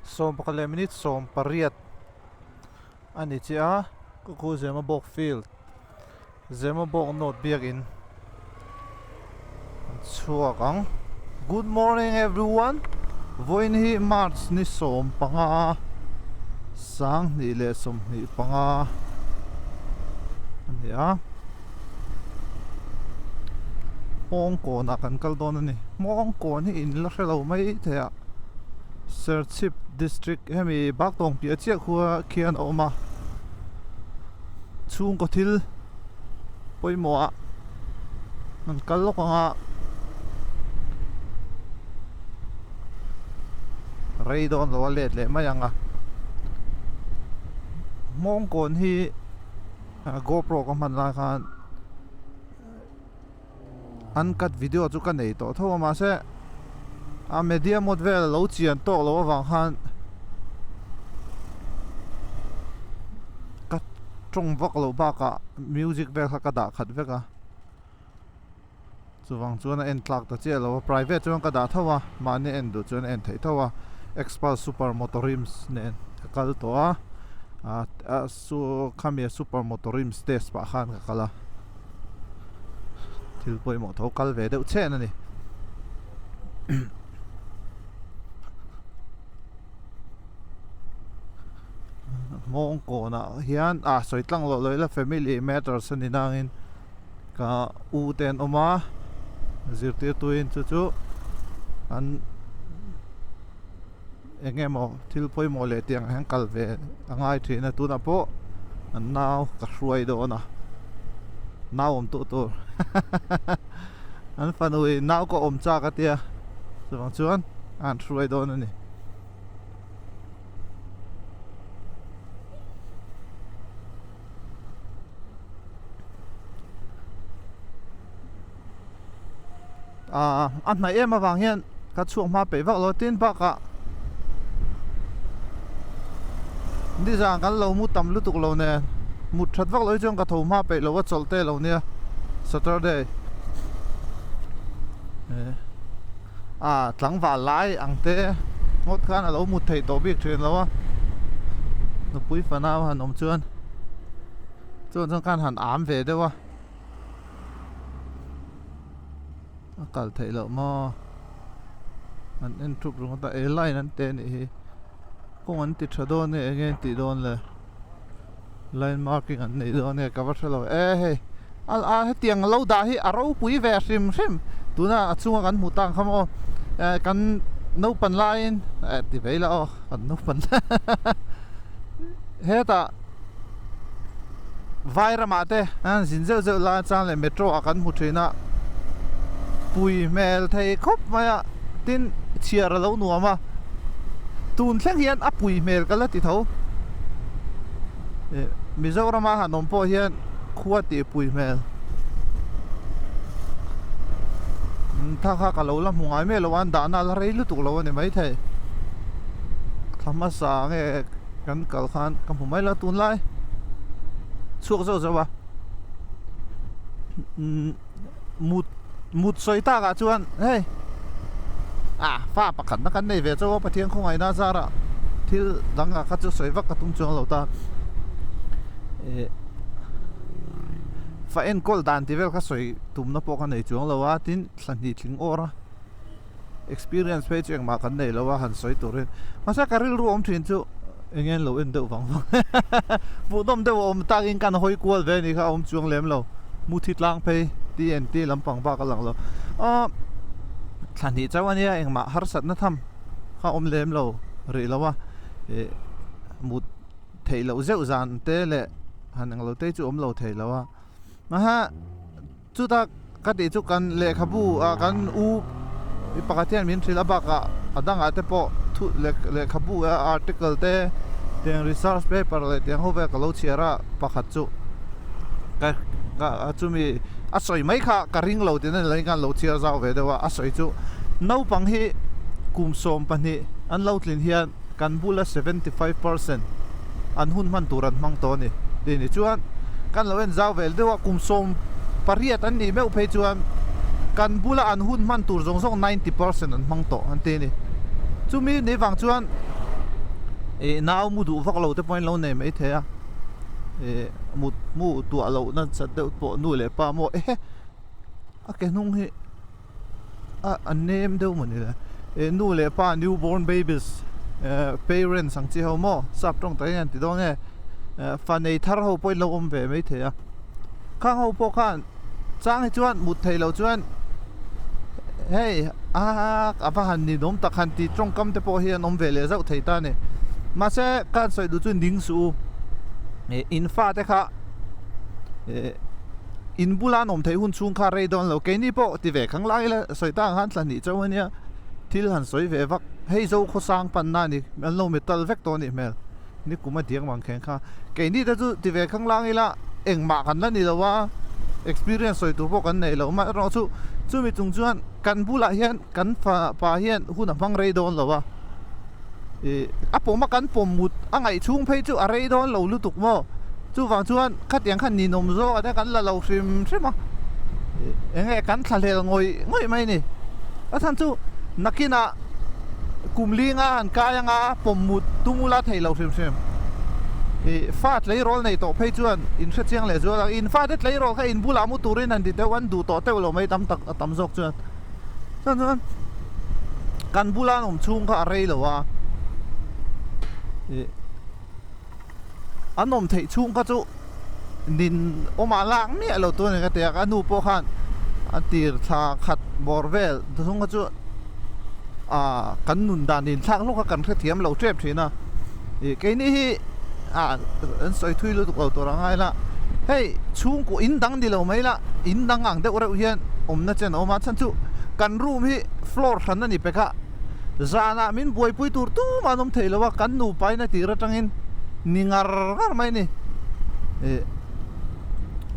Sawmpakhat leh minute sawmpariat a ni chiah a ka khu Zemabawk field Zemabawk North biakin an chhuak ang good morning everyone vawiin hi March ni sawmpanga sanghnih leh 25 a ni a Hmawngkawn ah kan kal dawn a ni Hmawngkawn hi in la hre lo mai thei a Serchhip district hemi Baktawng piah chiah khua khian a awm a chhungkaw thil pawimawh ah an kal lawk ang a rei dawn lo a let leh mai ang a Hmawngkawn hi GoPro ka hman lai khan uncut video chu ka nei tawh tho a mahse a media mode vel a lo chian tawk loh avang khan ka tawng vak loh bakah music vel kha ka dah khat vek a chuvang chuan a en tlak ta chiah lo a private chuan ka dah tho a mahni en duh chuan a en theih tho a Xpulse super motor rims nen ka kal tawh a ah chu khami super motor rims test pah khan ka kal a. Thil pawimawh tho kal ve deuh chhen a ni. Hmawng kawnah hian ah sawi tlang loh loh ila family matters a ni nangin ka u te an awm a zirtirtuin chu chu an eng emaw thil pawimawh leh tiang hian kal ve a ngai thin a tunah pawh an nau ka hruai dawn a nau awm tawh tur an fanu in nau ka awm chak a tia chuvang chuan an hruai dawn a ni. Ahh a hnaih em avang hian ka chhuak hma peih vak lo tin bakah nizan kan lo mu tam lutuk lo nen mut that vak lo hi chuan ka tho hma peih lo a chawlh te lo nia Saturday ah tlangval lai ang te ngawt khan a lo mut theih tawh bik thin lo a nupui fanau han awm chuan chuan chuan khan han am ve deuh a. A kal theih loh maw an en thup ringawt a airline an teh anih hi kawng an ti tha dawn nge enge an tih dawn le line marking an neih dawn nge ka va hre lo e hei a a hetiang lo dah hi a ropui ve hrim hrim tuna a chunga kan hmuh tak ang kha maw eh kan naupan laiin eh ti ve ila aw kan naupan hetah. Vai ramah te an zin zeuh zeuh lai chuan leh metro ah kan hmu thin a pui hmel thei khawp mai a tin chhiar a lo nuam a tun thleng hian a pui hmel ka la ti tho eh Mizoram a han awm pawh hian khua tih pui hmel tha kha ka lo la hmu ngai miah lo a an dahna a la rei lutuk lo a ni maithei thla hmasa nge. Kan kal khan ka hmu mai lo tunlai chhuak zauh zauh a umm mut mut sawi tak ah chuan hei ah fa pakhat na kan nei ve chauh a Pathian khawngaihna zarah thil dang ah kha chu sawi vak ka tum chuang lo ta eh fa enkawl dan tih vel kha sawi tumna pawh ka nei chuang lo a tin thla hnih tling awr a. Experience phei chu engmah kan nei lo a han sawi turin mahse ka rilru awm thin chu eng nge lo en deuh vang vang hmuhnawm deuh a awm takin kan hawi kual ve anih kha a awm chuang lem lo muthi tlang phei TNT lampang bak a lang lo aw thla hnih chauh ania engmah harsatna tham kha awm lem lo rih lo a ih mut theih loh zeuh zan te leh han englo te chu awm lo thei lo a mahse Chuta ka tih chu kan lehkhabu ah kan u mi pakhat hian min hrilh a bakah a dangah te pawh thu lehkhabu a article te tiang research paper leh tiang ho vel ka lo chhiar a pakhat chu ka ka chumi a sawi mai kha ka ring lo tih na ni lo in khan lo chhiar zau ve deuh a a sawi chu naupang hi kum 12 an lo tlin hian kan bula 75% an hun hman tur an hmang tawh a ni tih ni chuan kan lo en zau vel deuh a kum 18 an nih meuh phei chuan kan bula an hun hman tur zawng zawng 90% an hmang tawh an ti a ni chumi ni vang chuan. Ih nau mu duh vak lo te pawhin lo nei maithei a, ih mut mu tuah loh nasat deuh pawh nu leh pa maw ehe a ke hnung hi a a nem deuh maw ni le ih nu leh pa new born babies eh parents ang chi ho maw sap tawng tak hian ti dawn nge eh fa nei thar ho pawhin lo awm ve maithei a khang ho pawh khan chang hi chuan mut theih loh chuan hei a a va han ninawm tak han tih tawngkam te pawh hi an awm ve leh zauh thei ta a ni mahse ka han sawi duh chu ning suh u ih in fa te kha ih in bula an awm theih hun chhung kha rei dawn lo keini pawh ti ve khang lai ila sawi tak ang khan thla hnih chauh ania thil han sawi ve vak hei zo khawsang panna a ni an lo metal vek tawh a nih hmel. Ni kum a diang vang kheng kha. Keini te chu ti ve khang lang ila engmah kan la ni lo a, experience sawi tur pawh kan nei lo. Amaherawh chu chumi chung chuan kan bulah hian kan fa pa hian hun a hmang rei dawn lo a. Ih a pawm a kan pawm mut a ngaih chhung phei chu a rei dawn lo lutuk maw. Chuvang chuan khatiang khan ninawm zawk ania kan la lo hrim hrim a. Ih enge kan thlahlel ngawih ngawih mai ni. A chhan chu nakinah. Kum linga han kai anga pawm mut tum ula thei lo hrim hrim. Ih fa tleirawl nei tawh phei chuan in hre chiang leh zual ang. In fate tleirawl kha in bulah mu turin han ti deuh an duh tawh teuh lo mai tam tak a tam zawk chuan. Chuan chuan kan bula an awm chhung kha a rei lo a. Ih an awm theih chhung kha chu nin awmah lak miah lo tur a ni ka ti a ka nu pawh khan a tir thla khat bawr vel chhung kha chu ah kan nun dan inthlak hlawk a kan hrethiam lo tep thin a ih keini hi ah an sawi thui lutuk lo tur a ngai la hei chhungkaw in dang ni lo mai la in dang ang deuh reuh hian awmna chen a awm a chhan chu kan room hi floor hran a ni pek a. Zanah min buaipui tur tumah an awm thei lo a, kan nupa in a tir atangin ni ngar ngar mai a ni. Ih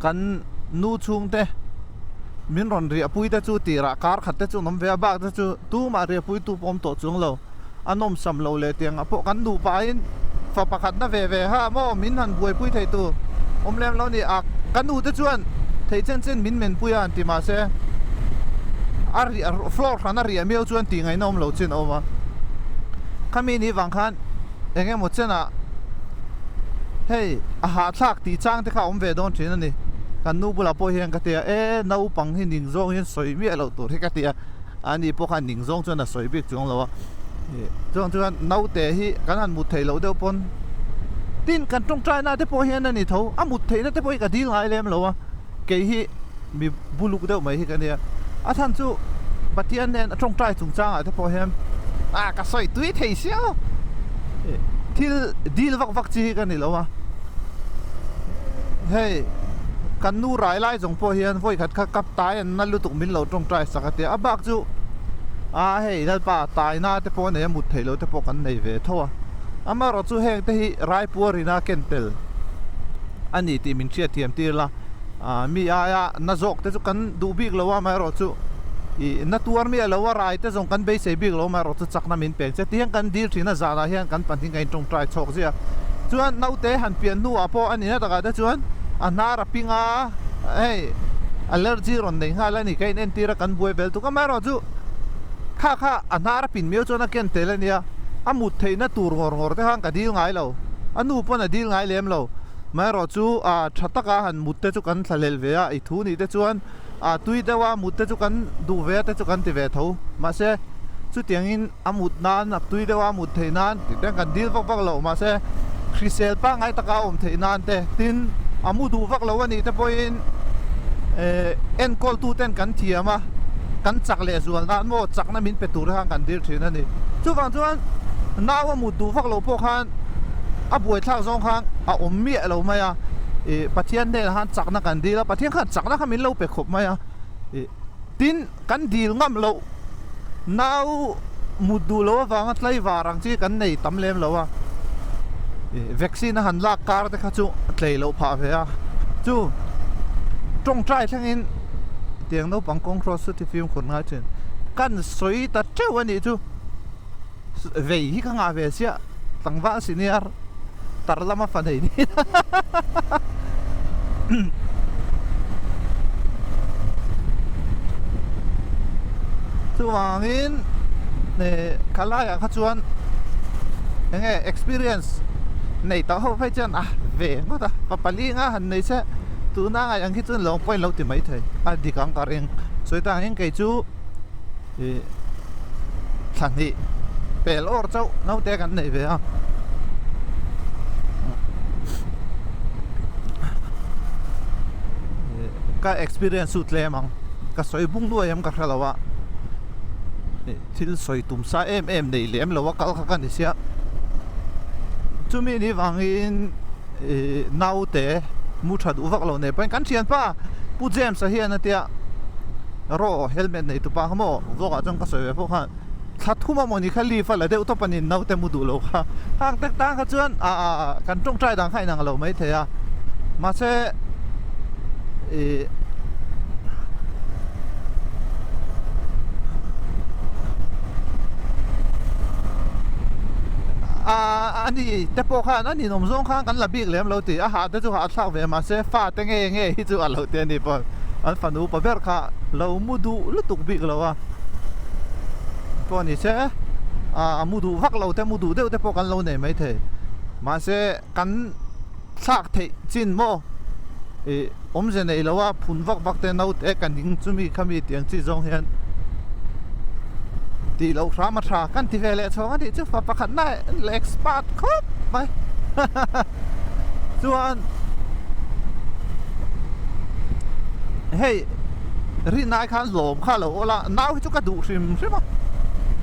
kan nu chhungte min rawn riahpui te chu tirah kar khat te chu an awm ve a, bak te chu tumah riahpui tu pawh awm tawh chuang lo. A nawmsam lo leh tiang ah pawh kan nupa in fa pakhat na ve ve ha maw min han buaipui thei tur awm lem lo a ni. A ka nu te chuan thei chen chen min menpui a han ti mahse a riah floor hran a riah miau chuan tih ngaihna awm lo chin a awm a. Khami ni vang khan eng emaw chenah hei a hahthlak tih chang te kha a awm ve dawn thin a ni. Kan nu bulah pawh hian ka ti a, e naupang hi ning zawng hian sawi miah loh tur hi ka ti a. Ani pawh khan ning zawng chuan a sawi bik chuang lo a. Chuang chuan naute hi kan han mut theih loh deuh pawn tin kan tawngtai na te pawh hian a ni tho. A mut theihna te pawh hi ka dil ngai lem lo a. Kei hi mi buluk deuh mai hi ka nia. A chhan chu Pathian nen a tawngtai chungchangah te pawh hian ah ka sawi tui thei sia thil dil vak vak chi hi ka ni lo a. Hei kan nu rai lai zawng pawh hian vawi khat kha ka tai an na lutuk min lo tawngtai sak a tia a bak chu a hei lalpa taina te pawh a nei a mut theih loh te pawh kan nei ve tho a amaherawh chu heng te hi raipuar ina ken tel a ni tih min hriatthiam tir la ah mi aia na zawk te chu kan duh bik lo a amaherawh chu ih na tuar miah lo a rai te zawng kan beisei bik lo amaherawh chu chakna min pek che tihian kan dil thin a zanah hian kan pahnih ka intawngtai chhawk zia chuan naute han pian hnuah pawh a nihna takah te chuan a hnar a ping a hei allergy rawn nei nghal a ni ka inentir a kan buai vel tuk amaherawh chu kha kha a hnar a pin miau chuan a ken tel a nia a mut theihna tur ngawr ngawr te khan ka dil ngai lo a nu pawn a dil ngai lem lo amaherawh chu ah tha taka han mut te chu kan thlahlel ve a i thu nih te chuan ah tui deuh a mut te chu kan duh ve a te chu kan ti ve tho mahse chutiangin a mut nan a tui deuh a mut theih nan tih te kan dil vak vak lo mahse hrisel pangngai taka a awm theih nan te tin a mu duh vak lo a nih te pawhin eh enkawl tu ten kan thiam a kan chak leh zual nan maw chakna min pe tur khan kan dil thin a ni chuvang chuan nau a mut duh vak loh pawh khan a buaithlak zawng khan a awm miah lo mai a ih Pathian hnenah khan chakna kan dil a Pathian khan chakna kha min lo pe khawp mai a ih tin. Kan dil ngam loh nau mut duh loh avanga tlaivar ang chi kan nei tam lem lo a, vaccine a han lak kar te kha chu a tlei loh phah ve a, chu tawngtai thlengin tiang naupang kawng hrawt chu ti fimkhur ngai thin. Kan sawi ta teuh a nih chu vei hi ka ngah ve chiah tlangval senior tar lama fa nei ni chuvangin eh khalaiah kha chuan. Enge experience nei tawh ho phei chuan a ve ngawt a, pa pali nga han nei se tuna ngaih ang khi chuan lawng pawhin lo ti mai thei a dik ang ka ring. Sawi tak angin kei chu ih thla hnih pel awr chauh naute kan nei ve a. Ka experience chu tlem ang ka sawi bung nuai em ka hre lo a. Thil sawi tum sa em em nei lem lo a kal kha ka ni sia. Chumi ni vangin ih naute mu tha duh vak lo nei pawhin kan thianpa Pu James-a hian a tia raw helmet nei tupa kha maw vlog ah chuan ka sawi ve pawh khan thla thum a mawni kha leave a la deuh tawp a ni naute mu duh lo kha. Hang tek tang kha chuan ah kan tawngtai dan kha inang lo maithei a mahse ih Ahh a ni te pawh khan a ninawm zawng khan kan la bik lem lo tih a hah te chu hahthlak ve mahse fa te nge nge hi chu a lo ti a ni pawh an fanu upa ber kha lo mu duh lutuk bik lo a pawh ni se ahh a mu duh vak lo te mu duh deuh te pawh kan lo nei maithei mahse kan thlak theih chin maw ih awmze nei lo a phun vak vak te naute ka ning chumi khami tiang chi zawng hian tih loh hram a tha kan ti ve leh chhawng a nih chu fa pakhat na expert khawp mai chuan hei rinai khan lawm kha lo awl a nau hi chu ka duh hrim hrim a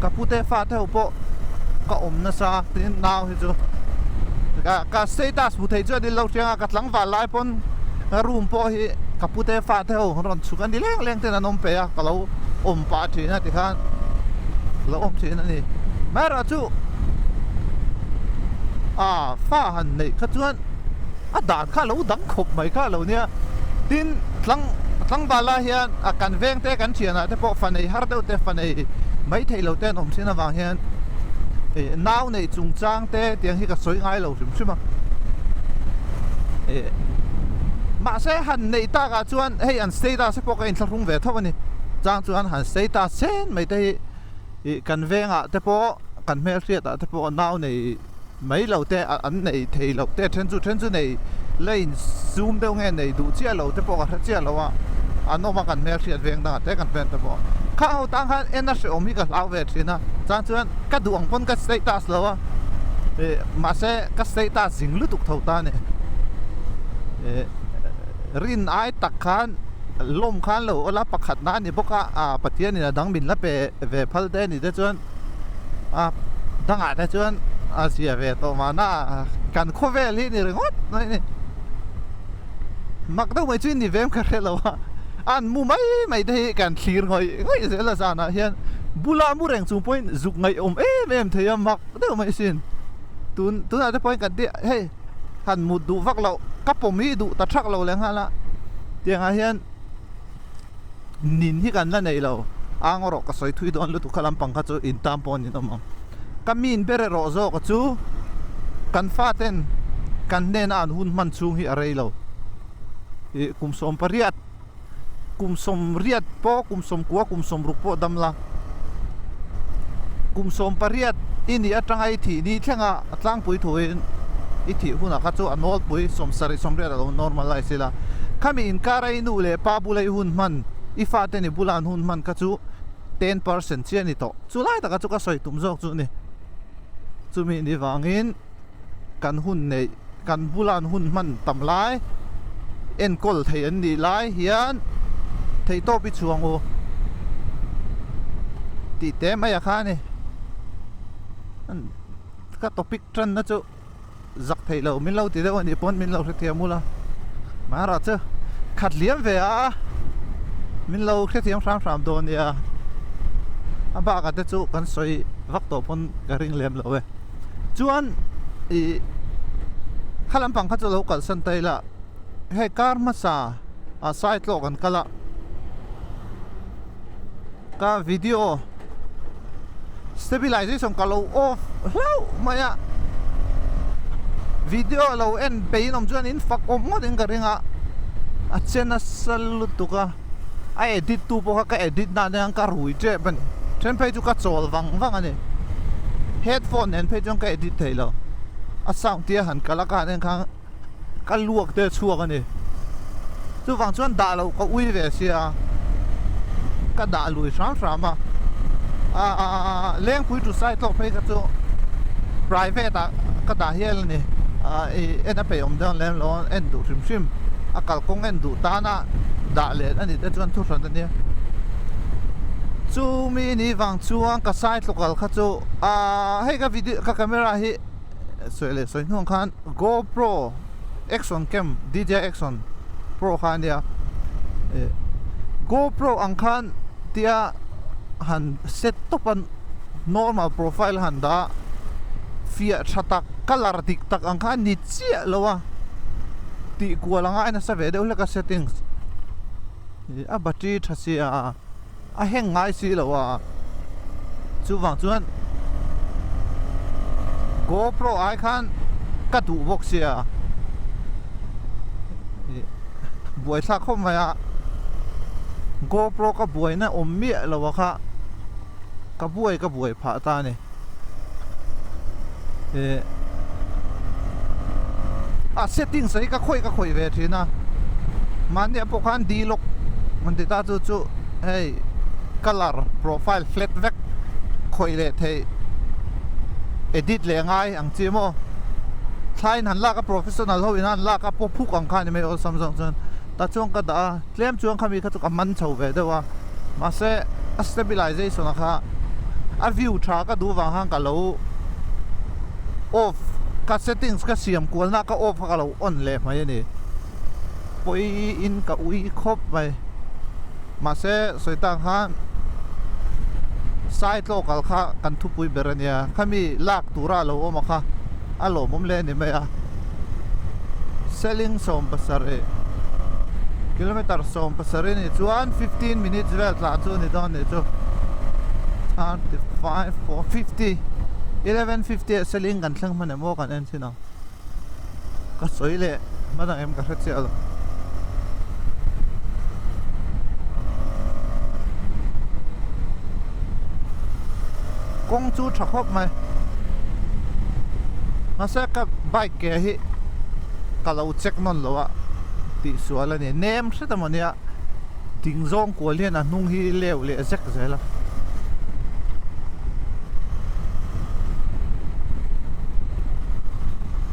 ka pute fate ho pawh ka awm nasa tin nau hi chu ka status hmu thei chuan in lo hriang a ka tlangval lai pawn ka room pawh hi ka pute fate ho an rawn chhuk a ni leng leng ten an awm peih a ka lo awm pah thin a tikhan lo awm thin a ni amaherawhchu ah fa han neih kha chuan a dan kha a lo dang khawp mai kha a lo nia tin tlang tlangval lai hian a kan veng te kan thianah te pawh fa nei har deuh te fa nei mai theih lo te an awm thin avang hian ih nau neih chungchang te tiang hi ka sawi ngai lo hrim hrim a ih mahse han neih takah chuan hei an status te pawh ka inthlahrung ve tho a ni chang chuan han status chen mai te hi ih kan vengah te pawh kan hmelhriatah te pawh nau nei mai lo te an nei thei lo te then chu then chu nei la in sum deuh nge nei duh chiah lo te pawh ka hre chiah lo a an awm a kan hmelhriat veng dangah te kan friend te pawh khang ho tang khan en a hrehawm hi ka hlau ve thin a chang chuan ka duh ang pawn ka status lo a ih mahse ka status zing lutuk tho ta a ni ih rin ai tak khan lawm khan lo awla pakhat na a ni bawk a ah Pathian in a dang min la pe ve phal te a ni te chuan. a dangah te chuan a zia ve tawh mahna kan khawvel hi ni ringawt mai a ni mak deuh mai chu ni vem ka hre lo a an mu mai mai te hi kan thlir ngawih ngawih zel a zanah hian bula mu reng chung pawhin zuk ngaihawm em em thei a mak deuh mai sin tun tunah te pawhin kan ti hei han mut duh vak loh ka pawm hi duh ta thak lo leh nghal a tiangah hian. Nin hi kan la nei lo. Ang erawh ka sawi thui dawn lutuk kha lampang kha chu in tan pawh an inawm ang. Ka min ber erawh zawk a chu kan faten kan hnena an hun hman chhung hi a rei lo. Ih kum 18, kum 80 pawh, kum 90, kum 60 pawh dam la. Kum 18 i nih atanga i thih ni thlenga a tlangpui thuin i thih hunah kha chu a nawlpui 70, 80 a lo normalize ila. Khami inkara i nu leh pa bula i hun hman, i fate ni bula an hun hman kha chu 10% chiah a ni tawh. Chu lai taka chu ka sawi tum zawk chu a ni. Chumi ni vangin kan hun neih, kan bula an hun hman tam lai, enkawl thei an nih lai hian theihtawp i chhuang u tih te mai a kha a ni. Ka topic tanna chu. Zak theih loh min lo ti deuh a nih pawn min lo hrethiam ula mahara chu khat liam ve a min lo hrethiam hram hram dawn nia a bakah te chu kan sawi vak tawh pawn ka ring lem lo e chuan ih kha lampang kha chu lo kalsan ta ila hei kar hmasa ah saitlawk an kal a. Ka video stabilization ka lo off hlauh mai a, video lo en peih in awm chuan in fak awm ngawt in ka ring a, a che nasa lutuk a, a edit tu pawh kha ka edit nan hian ka rui tep a ni, then phei chu ka chawl vang vang a ni. Headphone nen phei chuan ka edit thei lo. A sound tia han kal a ka han en khan ka luak te a chhuak a ni. Chuvang chuan dah loh ka ui ve sia ka dah lui hram hram a. Aaa Lengpui to Saitlawk phei kha chu private ah ka dah hial a ni. Aaa ih en a peih awm dawn lem lo a en duh hrim hrim a kalkawng en duh tana dah let a nih te chuan thu hran a nia. Chumi ni vang chuan ka Saitlawk kal kha chu aaa hei ka video ka camera hi sawi leh sawi hnuang khan GoPro Action Cam D_J_I Action Pro kha a nia eh GoPro ang khan tia han set tawp a normal profile han dah a fiah tha tak colour dik tak ang khan ni chiah lo a tih kual a ngai nasa ve deuh hlek a settings ih a battery tha sia. A heng ngai si lo a, chuvang chuan GoPro ai khan ka duh bawk sia ih buaithlak khawp mai a, GoPro ka buaina awm miah lo a kha ka buai ka buai phah ta a ni ih a settings hi ka khawih ka khawih ve thin a mahni ah pawh khan d-lock an ti ta chu chu hei colour profile flat vek khawih leh theih edit leh ngai ang chi maw thlaiin han lak a professional ho in an lak a paw phuk ang kha ni mai awlsam zawng chuan tah chuan ka dah a tlem chuan khami kha chu ka man chho ve deuh a mahse a stabilization a kha a view tha ka duh vang khan ka lo off ka settings ka siam kual na ka off kha ka lo on leh mai a ni pawi in ka ui khawp mai mahse sawi tak khan sai tlaw kal kha kan thupui ber a nia khami lak tura a lo awm a kha a lawmawm hle a ni mai a seling 70 kilometer 70 ni chuan 15 minutes vel tlan chu a ni dawn a nih chu 35 4 50 11:50 ah seling kan thleng hman em aw kan en chhin ang ka sawi leh hman ang em ka hre chiah lo. Kawng chu tha khawp mai mahse ka bike ke hi ka lo check nawn lo a tih sual a ni nem hret emaw nia ding zawng kual hian a hnung hi leu leh zek zel a.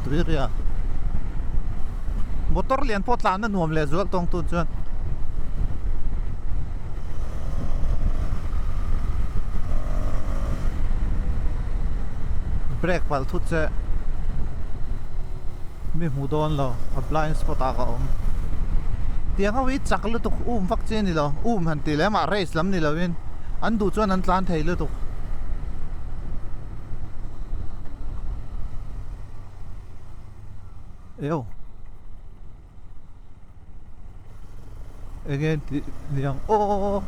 Tuiria motor lian pawh tlan a nuam leh zual tawng tun chuan. Brake palh thut che mi hmu dawn lo a blind spot ah ka awm tiang ho hi chak lutuk um vak chi a ni lo um han tih leh mah race lam ni lo in an duh chuan an tlan thei lutuk. Eo. Enge tih niang aw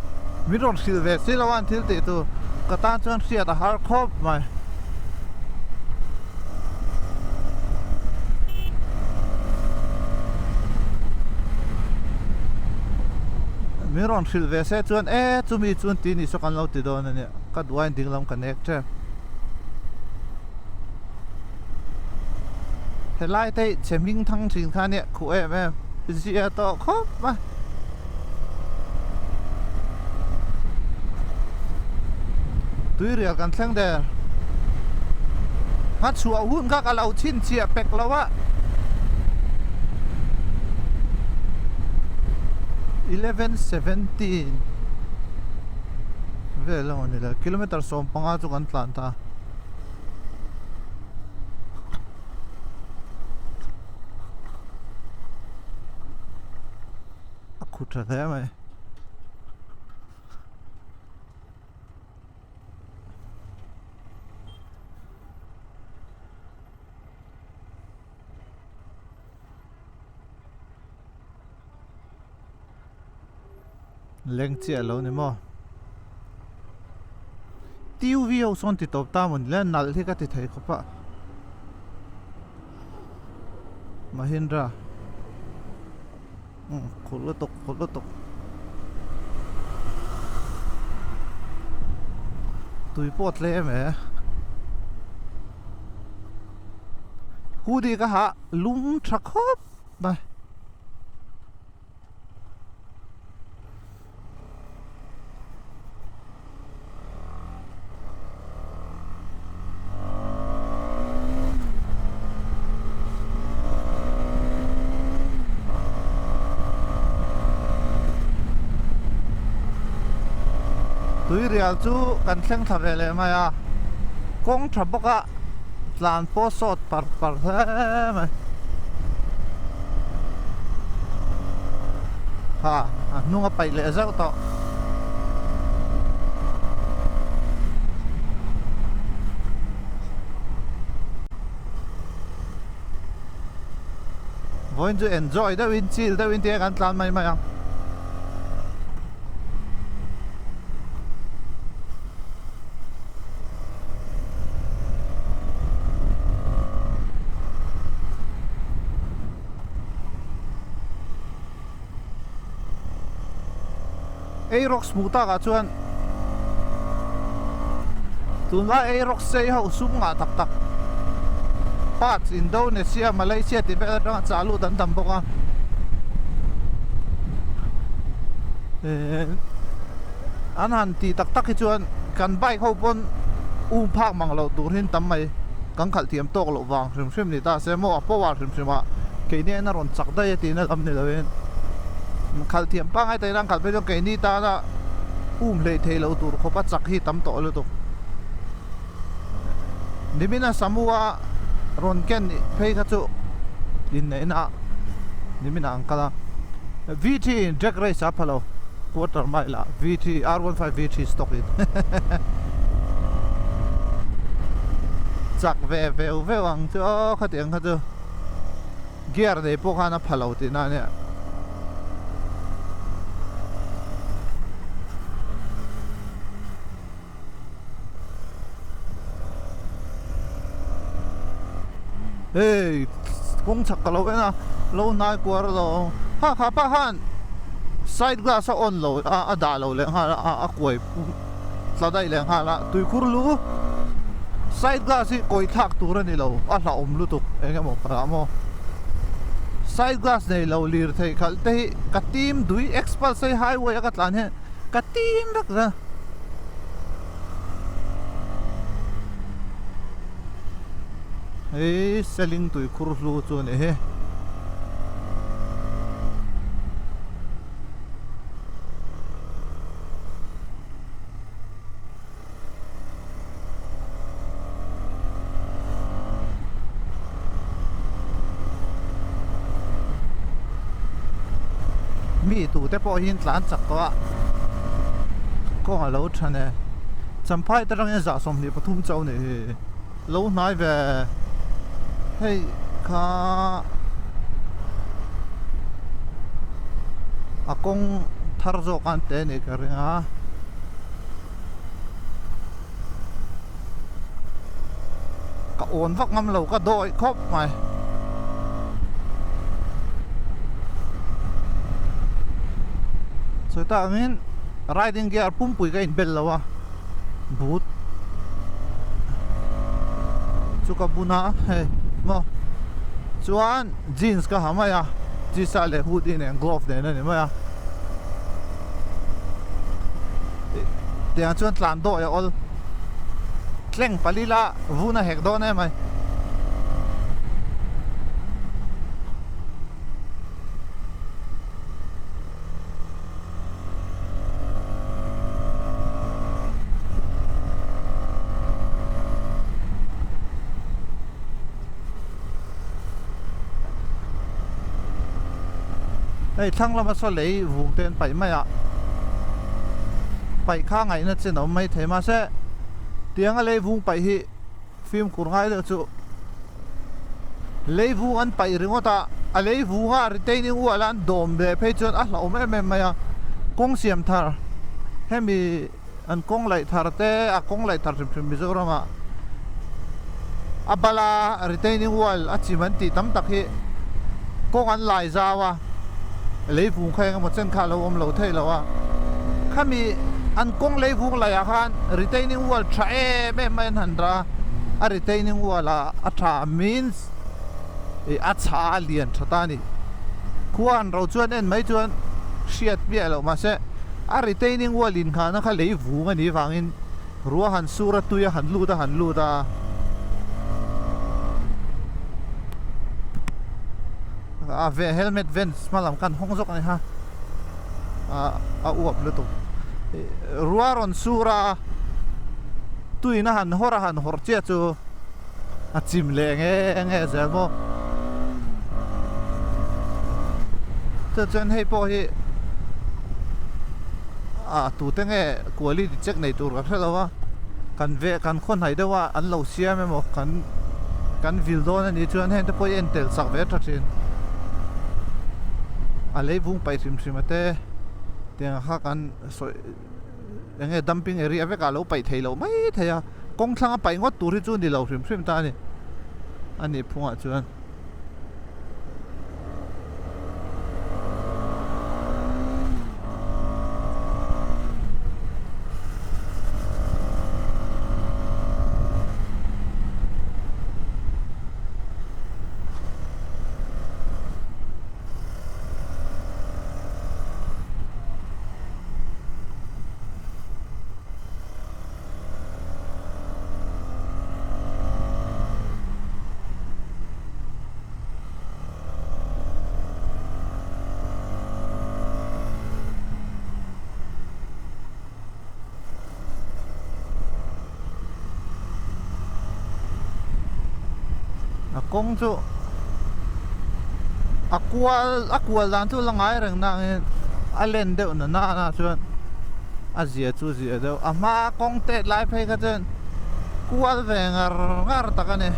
min rawn hrilh ve si lo a an thil tih tur ka tan chuan hriat a har khawp mai. Min rawn hrilh ve se chuan e chumi chuan ti ni saw kan lo ti dawn a nia ka duain dinglam ka nek tep. Helai te hi chhe hming thang thin kha nia khuh em em zia tawh khawp a. Tuirial kan thleng der. A chhuah hun kha ka lo chhinchhiah pek lo a. 11:17 vel a ni lo kilometer 15 chu kan tlan ta. A khut tha hle mai. Leng chiah lo ni maw? TUV ho sawn ti tawp ta maw ni le nalh hi ka ti thei khawp a. Mahindra umm khur lutuk khur lutuk tui pawh a tlem e. Hoodie ka ha lum tha khawp mai. Tuirial chu kan thleng thla ve leh mai a, kawng tha bawk a tlan pawh sawt par par hle mai. Ha a hnung a paih leh zauh tawh. Vawiin chu enjoy deuhin chill deuhin tia kan tlan mai mai ang. Aerox hmuh takah chuan tunlai Aerox sei ho sum ngah tak tak parts Indonesia, Malaysia tih vel atanga chah lut an tam bawk a ehh an han tih tak tak hi chuan kan bike ho pawn um phak mang loh tur hi an tam mai kan khalh thiam tawk loh vang hrim hrim ni ta se maw a power hrim hrim ah keini hian a rawn chak daih a tihna lam ni lovin khalh thiam pangngai takin an khalh phei chuan keini tana um hleih theih loh tur khawpa chak hi tam tawh lutuk nimina Samu-a rawn ken phei kha chu inneihna ah nimina an kal a V three in drag race a pha lo quarter mile ah V three R one five V three stock in chak ve veu veu ang chu aw khatiang kha chu gear nei pawh khan a pha lo tihna a nia. Hei kawng chhak ka lo en a lo hnai kuar lo ha kha pa khan side glass a on lo a a dah lo leh nghal a a kuai tla daih leh nghal a tuikhur lu side glass hi kawi thlak tur a ni lo a hlauhawm lutuk eng emaw ka lah maw side glass nei lo lirthei khalh te hi ka tim dui express hei highway a ka tlan hian Ka tim vek zel. Hei seling tui khur hlu chu a ni hi. Mi tute pawh hi an tlan chak tawh a kawng a lo tha nen Champhai te atangin 23 chauh a nih hi lo hnai ve hei kha a kawng thar zawk an te a nih ka ring a. Ka awn vak ngam lo ka dawih khawp mai. Sawi tak angin riding gear pumpui ka inbel lo a boot chu ka bun a hei maw chuan jeans ka ha mai a t-shirt leh hoodie nen glove nen a ni mai a. Tiang chuan tlan dawh a awl tleng pali la vun a hek dawn em mai. Hei thlang lama saw lei vung te an paih mai a paih kha ngaihna chen a awm mai thei mahse tianga lei vung paih hi fimkhur ngai deuh chu lei vung an paih ringawt a a lei vunga retaining wall a an dawm leh phei chuan a hlauhawm em em mai a kawng siam thar hemi An kawng laih thar te, a kawng laih thar hrim hrim Mizoram ah a bala retaining wall a chim an tih tam tak hi kawng an lai zau a, lei vung kha engemaw chen kha a lo awm lo thei lo a, khami an kawng lei vung laih ah khan retaining wall tha em em mai an han dah a, a retaining wall ah a tha means. Ih a chha a lian tha ta a ni. Khua han ro chuan en mai chuan hriat miah loh mahse a retaining wall inghahna kha lei vung a nih vangin Ruah han sur a tui a han lut a han lut a. A ve helmet vents hma lam khan hawng zawk a ni kha a uap lutuk. Ruah rawn sur a tuiin a han hawr a han hawrh chiah chu a chim leh nge nge zel maw. Chuan chuan hei pawh hi ah tute nge quality check nei tur ka hre lo a kan ve kan khaw hnaih deuh a an lo siam emaw kan kan vil dawn a nih chuan heng te pawh hi en tel chak ve tha thin a leivung paih hrim hrim a te tiang kha kan sawi. Eng nge dumping area vekah a lo paih thei loh mai thei a, kawng thlang a paih ngawt tur hi chu ni lo hrim hrim ta a ni, a nih phungah chuan. A kawng chu a kual a kual dan chu la ngai reng na angin a len deuh na na chuan a zia chu zia deuh a hma kawng tet lai phei kha chuan kual ve ngar ngar tak a ni.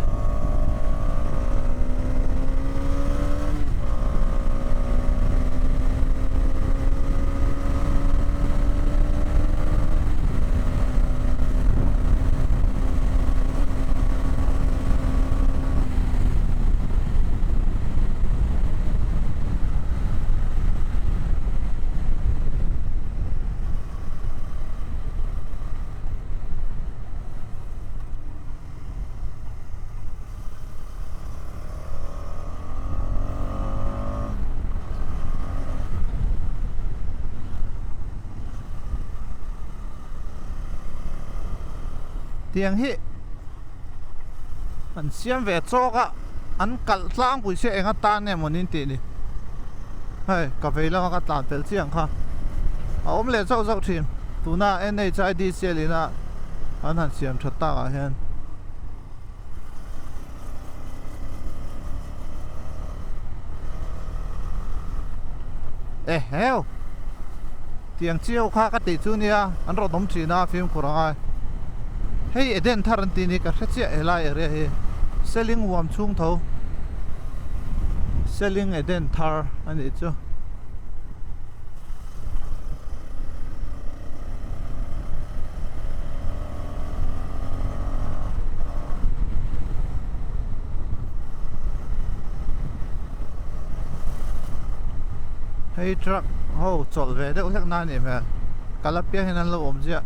Tiang hi an siam ve chawk a an kalh tlangpui se eng atan nge mawni an tih ni hei ka vei lama ka tlan fel chiang kha a awm leh zauh zauh thin tuna N_H_I_D_C_L ina an han siam tha tak ah hian. Eheu tiang chiau kha ka tih chu nia an rawn awm thin a fimkhur ang a hei Eden thar an tih ni ka hre chiah helai area hi Seling huam chhung tho Seling Eden thar a nih chu. Hei truck ho chawlh ve deuh hlek na a nih hmel kal apiang hian an lo awm ziah.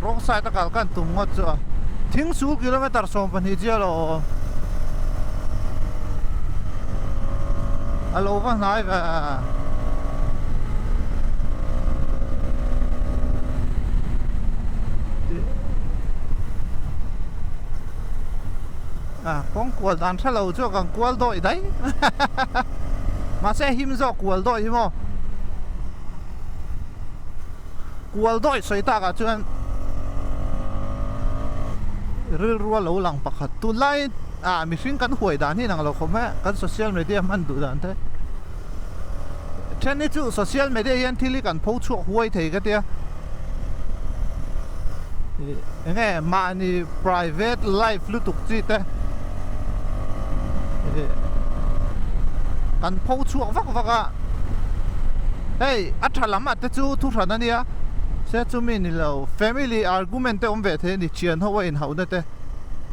Wrong side a kal kan tum ngawt chu a thing sul kilometer 12 chiah lo awm a lo va hnai ve. A kawng kual dan tha lo chu kan kual dawih daih mahse him zawk kual dawih hi maw kual dawih sawi tak ah chuan rilru a lo lang pakhat tunlai ah mihring kan huai dan hi inang lo khawp mai a kan social media hman duh dan te then hi chu social media hian thil hi kan pho chhuak huai thei ka tia. Enge mahni private life lutuk chi te kan pho chhuak vak vak a hei a tha lam ah te chu thu hran a nia se chumi ni lo family argument te awm ve thei a ni thian ho a inhauh na te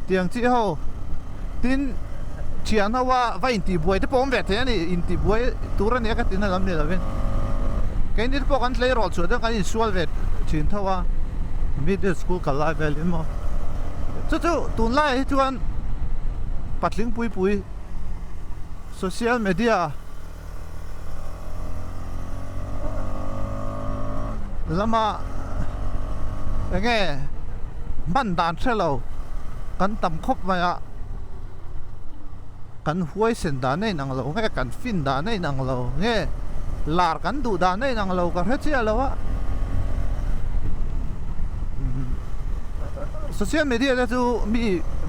tiang chi ho. Tin, thian ho a va intihbuai te pawh awm ve thei a ni, intihbuai tur a nia ka tina lam ni lovin. Keini te pawh kan tleirawl chhuah deuh kan insual ve thin tho a, middle school kal lai velin maw. Chu chu tunlaiah hi chuan patling pui pui social media lama enge hman dan hre lo kan tam khawp mai a kan huaisen dan a inang lo nge kan fin dan a inang lo nge lar kan duh dan a inang lo ka hre chiah lo a social media te chu mi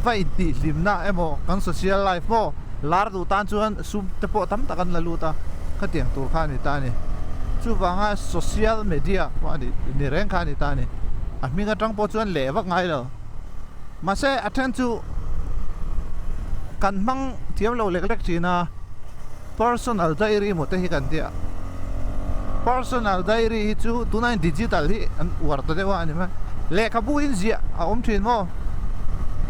va intihhlimna emaw kan social life maw lar duh tan chuan. Sum te pawh tam tak an la lut a, khatiang tur kha a ni ta a ni. Chuvanga social media pawh a ni ni reng kha a ni ta a ni. A hming atang pawh chuan leh vak ngai lo. Mahse a then chu kan hmang thiam lo lek lek thin a, personal diary maw te hi kan tia. Personal diary hi chu tunah hian digital hi an uar ta deuh a a ni mai. Lehkhabu in ziah a awm thin maw?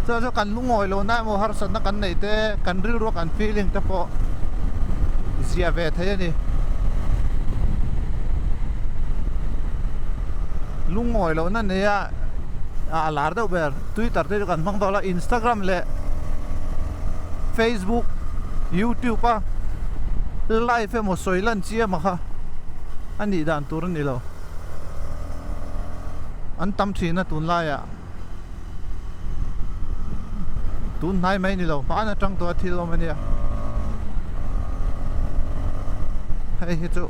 Chuan chu kan lungawi lo na emaw harsatna kan neih te kan rilrua kan feeling te pawh ziah ve thei a ni. Lungawi loh na nei a a lar deuh ber Twitter te chu kan hmang dawn a Instagram leh Facebook, YouTube a live emaw sawi lan chiam a kha a nih dan tur a ni lo. An tam thin a tunlaiah tun hnai mai ni lo hmaan atang tawh a thil awm a nia hei hi chu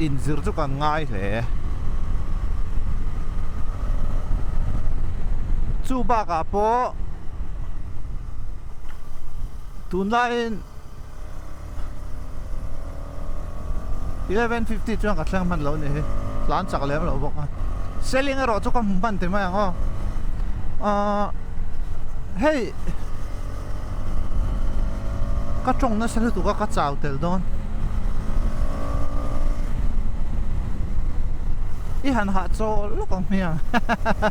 inzir chu kan ngai hle chu bakah pawh tunlaiin. 11:50 chuan ka thleng hman lo a ni hi tlan chak lem loh bawk a selling erawh chu ka hmu hman ti mai ang aw ahh hei ka tawng nasa lutuk a ka chau tel dawn i han hah chawl lawk ang hmiang hahaha.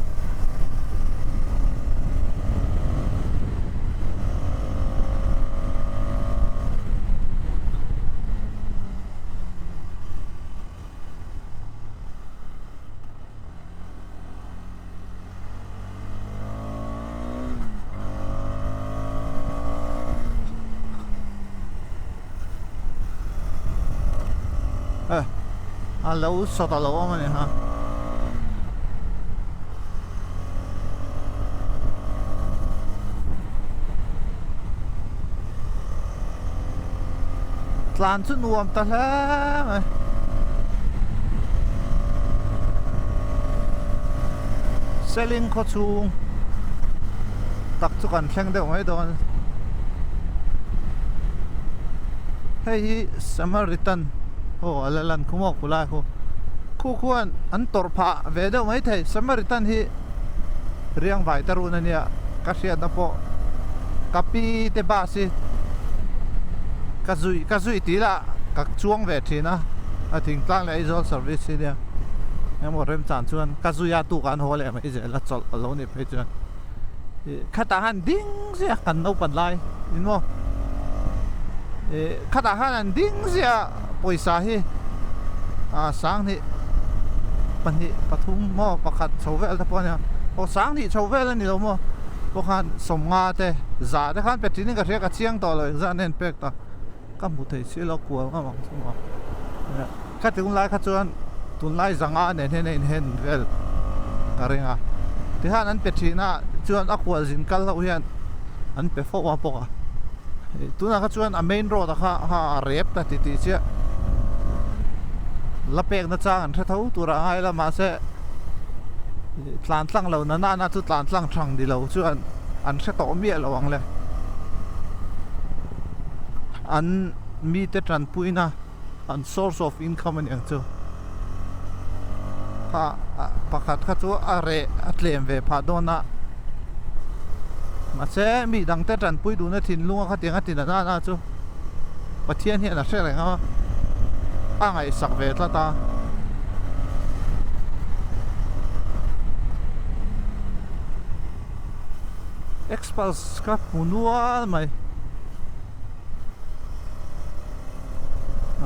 A lo sawt a lo awm a ni ha. Tlan chu nuam ta hle mai. Seling khaw chhung tak chu kan thleng deuh mai dawn. Hei hi Samaritan aw a la lan khum awk pulai khu. Khu khuan an tawrh phah ve deuh mai thei. Samaritan hi. Riang vai ta run a nia ka hriatna pawh ka pi te bus hi ka zui ka zui tih lah ka chuang ve thin a a thingtlang leh Aizawl service hi nia engemaw remchan chuan ka zui a tuk ah an haw leh mai zel a chawlh a lo nih phei chuan ih khatah khan ding ziah kan naupan lai in maw ih khatah khan an ding ziah pawisa hi ah sanghnih pahnih pathum maw pakhat chho vel te pawh a nia aw sanghnih chho vel a ni lo maw pawh khan sawmnga te za te khan pe thin in ka hria ka chiang tawh lo engzah an en pek ta ka hmu thei si lo kual ngam ang chu maw kha tunlai kha chuan tunlai zanga nen hian a inhen vel ka ring a tikhan an pe thin a chuan a kual zin kal ho hian an pe fo a bawk a. Tunah kha chuan a main road ah kha ha a rep ta ti tih chiah la pek na chang an hre tho tur ah ngai la mahse tlan tlang lo na nana chu tlan tlang thang ni lo chuan an hre tawh miah lo ang le an mite tanpuina an source of income a ni ang chu kha pakhat kha chu a reh a tlem ve phah dawn a mahse mi dang te tanpui duhna thinlung a khatiang a ti na nana chu Pathian hian a hre reng a a ngaihsak ve tlat a. Xpulse kha hmu nual mai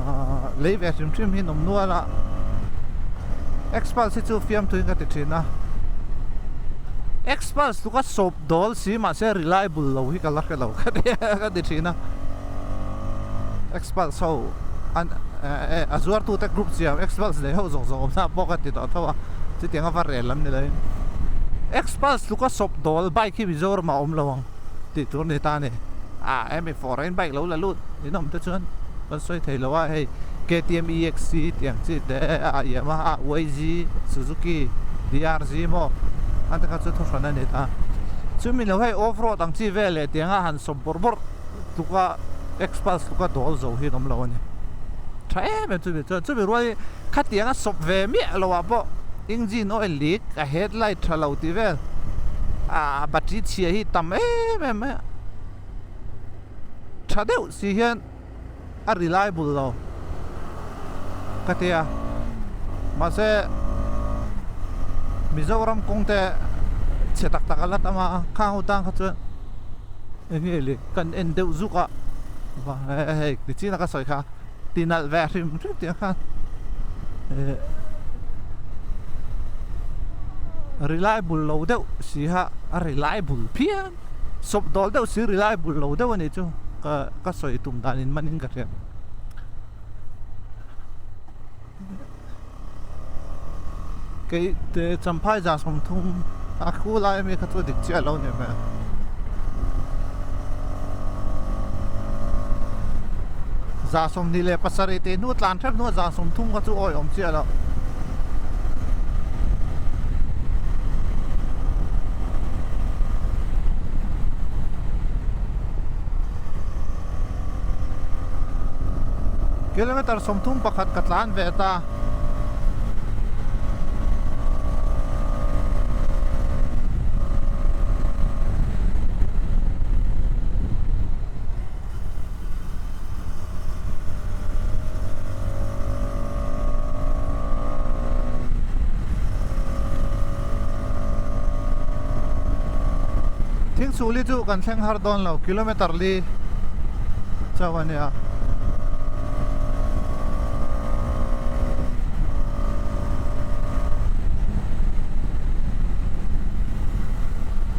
ahh lei ve hrim hrim hi an awm nual a Xpulse hi chu fiamthu in ka ti thin a Xpulse chu ka sawp dawl si mahse reliable lo hi ka la hre lo ka ti ka ti thin a Xpulse ho an eh a zuartu te group siam Xpulse nei ho zawng zawng awm na pawh ka ti tawh tho a chutiang a va rel lam ni lo in Xpulse chu ka sawp dawl bike hi Mizoram ah a awm lo ang tih tur a ni ta a ni ah hemi foreign bike lo la lut in awm te chuan kan sawi thei lo a hei KTM EXC tih ang chi te a Yamaha YZ Suzuki DRZ maw an te kha chu thuhran a ni ta chumi lo hei off road ang chi vel leh tianga han sawp bawrh bawrh tluka Xpulse tluka dawl zo hi an awm lo a ni tha em em chumi chuan chumi rual hi khatianga sawp ve miah lo ah pawh engine oil leak a headlight tha lo tih vel ah battery chhia hi tam em em mai a tha deuh si hian a reliable lo ka ti a mahse Mizoram kawng te chhe tak tak a la tam a khang ho tang kha chuan eng nge le kan en deuh zuk a hei nichin a ka sawi kha ti nalh ve hrim hrim tih ang khan eh reliable lo deuh si kha a reliable phian sawp dawl deuh si reliable lo deuh a nih chu ka ka sawi tum dan in man in ka hria. Kei te Champhai zan 30 a khu lai ami kha chu dik chiah lo ni hmel. Za 27 tih hnu tlan hrep hnu a zan 30 kha chu awi awm chiah lo. Kilometer 31 ka tlan ve ta. Thingsul hi chu kan thleng har dawn lo kilometer li chauh a nia.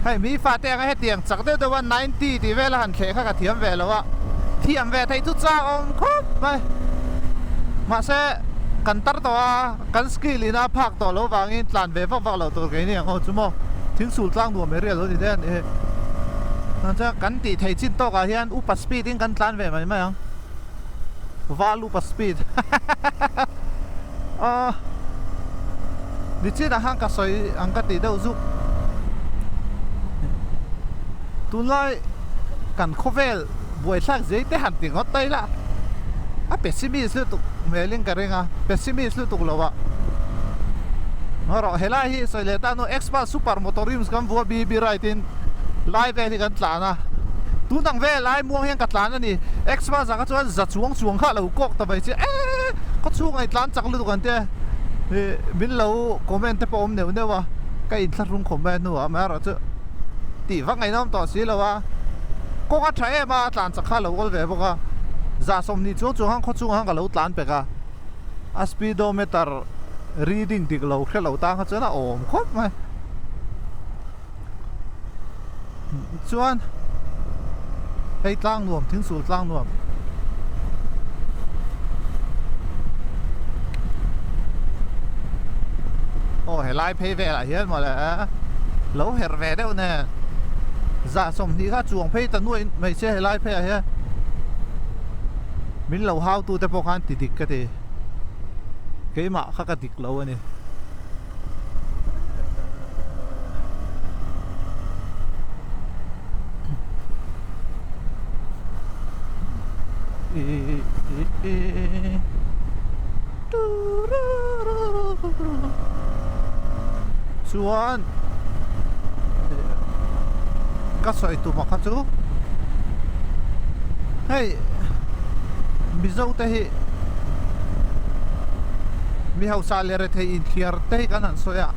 Hei mi fate anga hetiang chak deuh deuh a 90 tih vel a han thleh kha ka thiam ve lo a thiam ve theih chu chak awm khawp mai mahse kan tar tawh a kan skill in a phak tawh loh vangin tlan ve vak vak loh tur keini ang aw chu maw thingsul tlang nuam area lo ni daih a ni chuan kan tih theih chin tawk ah hian upa speed in kan tlan ve mai mai ang. Val upa speed aw nichinah khan ka sawi ang ka tih deuh zuk tunlai kan khawvel buaithlak zai te han ti ngawt ta ila a pessimist lutuk hmelin ka ring a pessimist lutuk lo a rawh helai hi sawi leh tan Xpulse super motor rims kan vua BB ride in lai vel hi kan tlan a tun ang vel lai muang hian ka tlan a ni Xpulse ah kha chuan za chuang chuang kha a lo kawk ta mai che eee khaw chhung ah i tlan chak lutuk ang te ih min lo comment te pawh a awm neuh neuh a ka inthlahrung khawp mai a hnuah amaherawhchu tih vak ngaihna awm tawh si lo a kawng a tha em a a tlan chak kha a lo awl ve bawk a za 20 chuang chuang khan khaw chhungah khan ka lo tlan pek a. A speedometer reading dik lo hre lo tan kha chuan a awm khawp mai chuan hei tlang nuam thingsul tlang nuam aw helai phei velah hian mawle lo herh ve deuh nen zah 20 kha chuang phei ta nuaih mai se helai phei ah hian. Min lo hau tu te pawh khan ti dik ka ti. Keimah kha ka dik lo a ni. Chuan ka sawi tum a kha chu hei Mizo te hi mi hausa leh rethei inthiar te hi kan han sawi a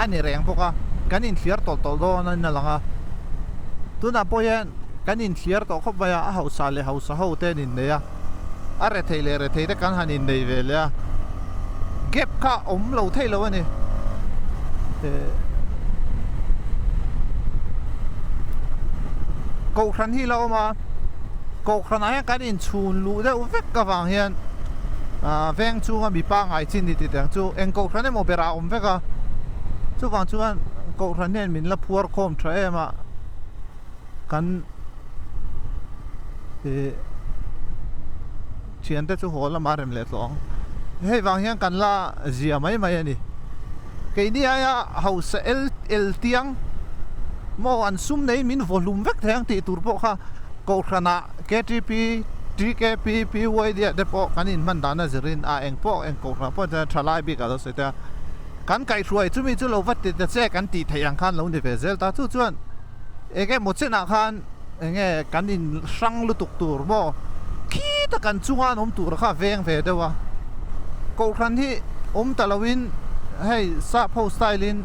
a ni reng bawk a. kan inthliar tawlh tawlh dawn a in a lang a, tunah pawh hian kan inthliar tawh khawp mai a, a hausa leh hausa ho te an innei a, a rethei leh rethei te kan han innei ve leh a, gap kha a awm lo theih lo a ni. Kohhran hi la awm a, kohhranah hian kan inchhun luh deuh vek avang hian ah veng chunga mi pangngai chin ni tih ang chu eng kohhran emaw berah a awm vek a, chuvang chuan kohhran hian min la phuar khawm tha em a, kan ih thiante chu haw lamah a rem leh tawh ang, hei vang hian kan la zia mai mai a ni, keini aia hausa el el tiang maw an sum nei min vaw hlum vek thei ang tih tur pawh kha kohhranah ktp tkp pyd ah te pawh kan inhman dan a zirin a eng pawh eng kohhran pawh chuan thalai bik ah lo sawi ta kan kaihhruai chumi chu lo va ti ta che kan tih theih ang khan lo ni ve zel ta chu chuan eng emaw chenah khan eng nge kan in hrang lutuk tur maw khita kan chunga an awm tur kha veng ve deuh a kohhran hi awm ta loin hei sap ho style in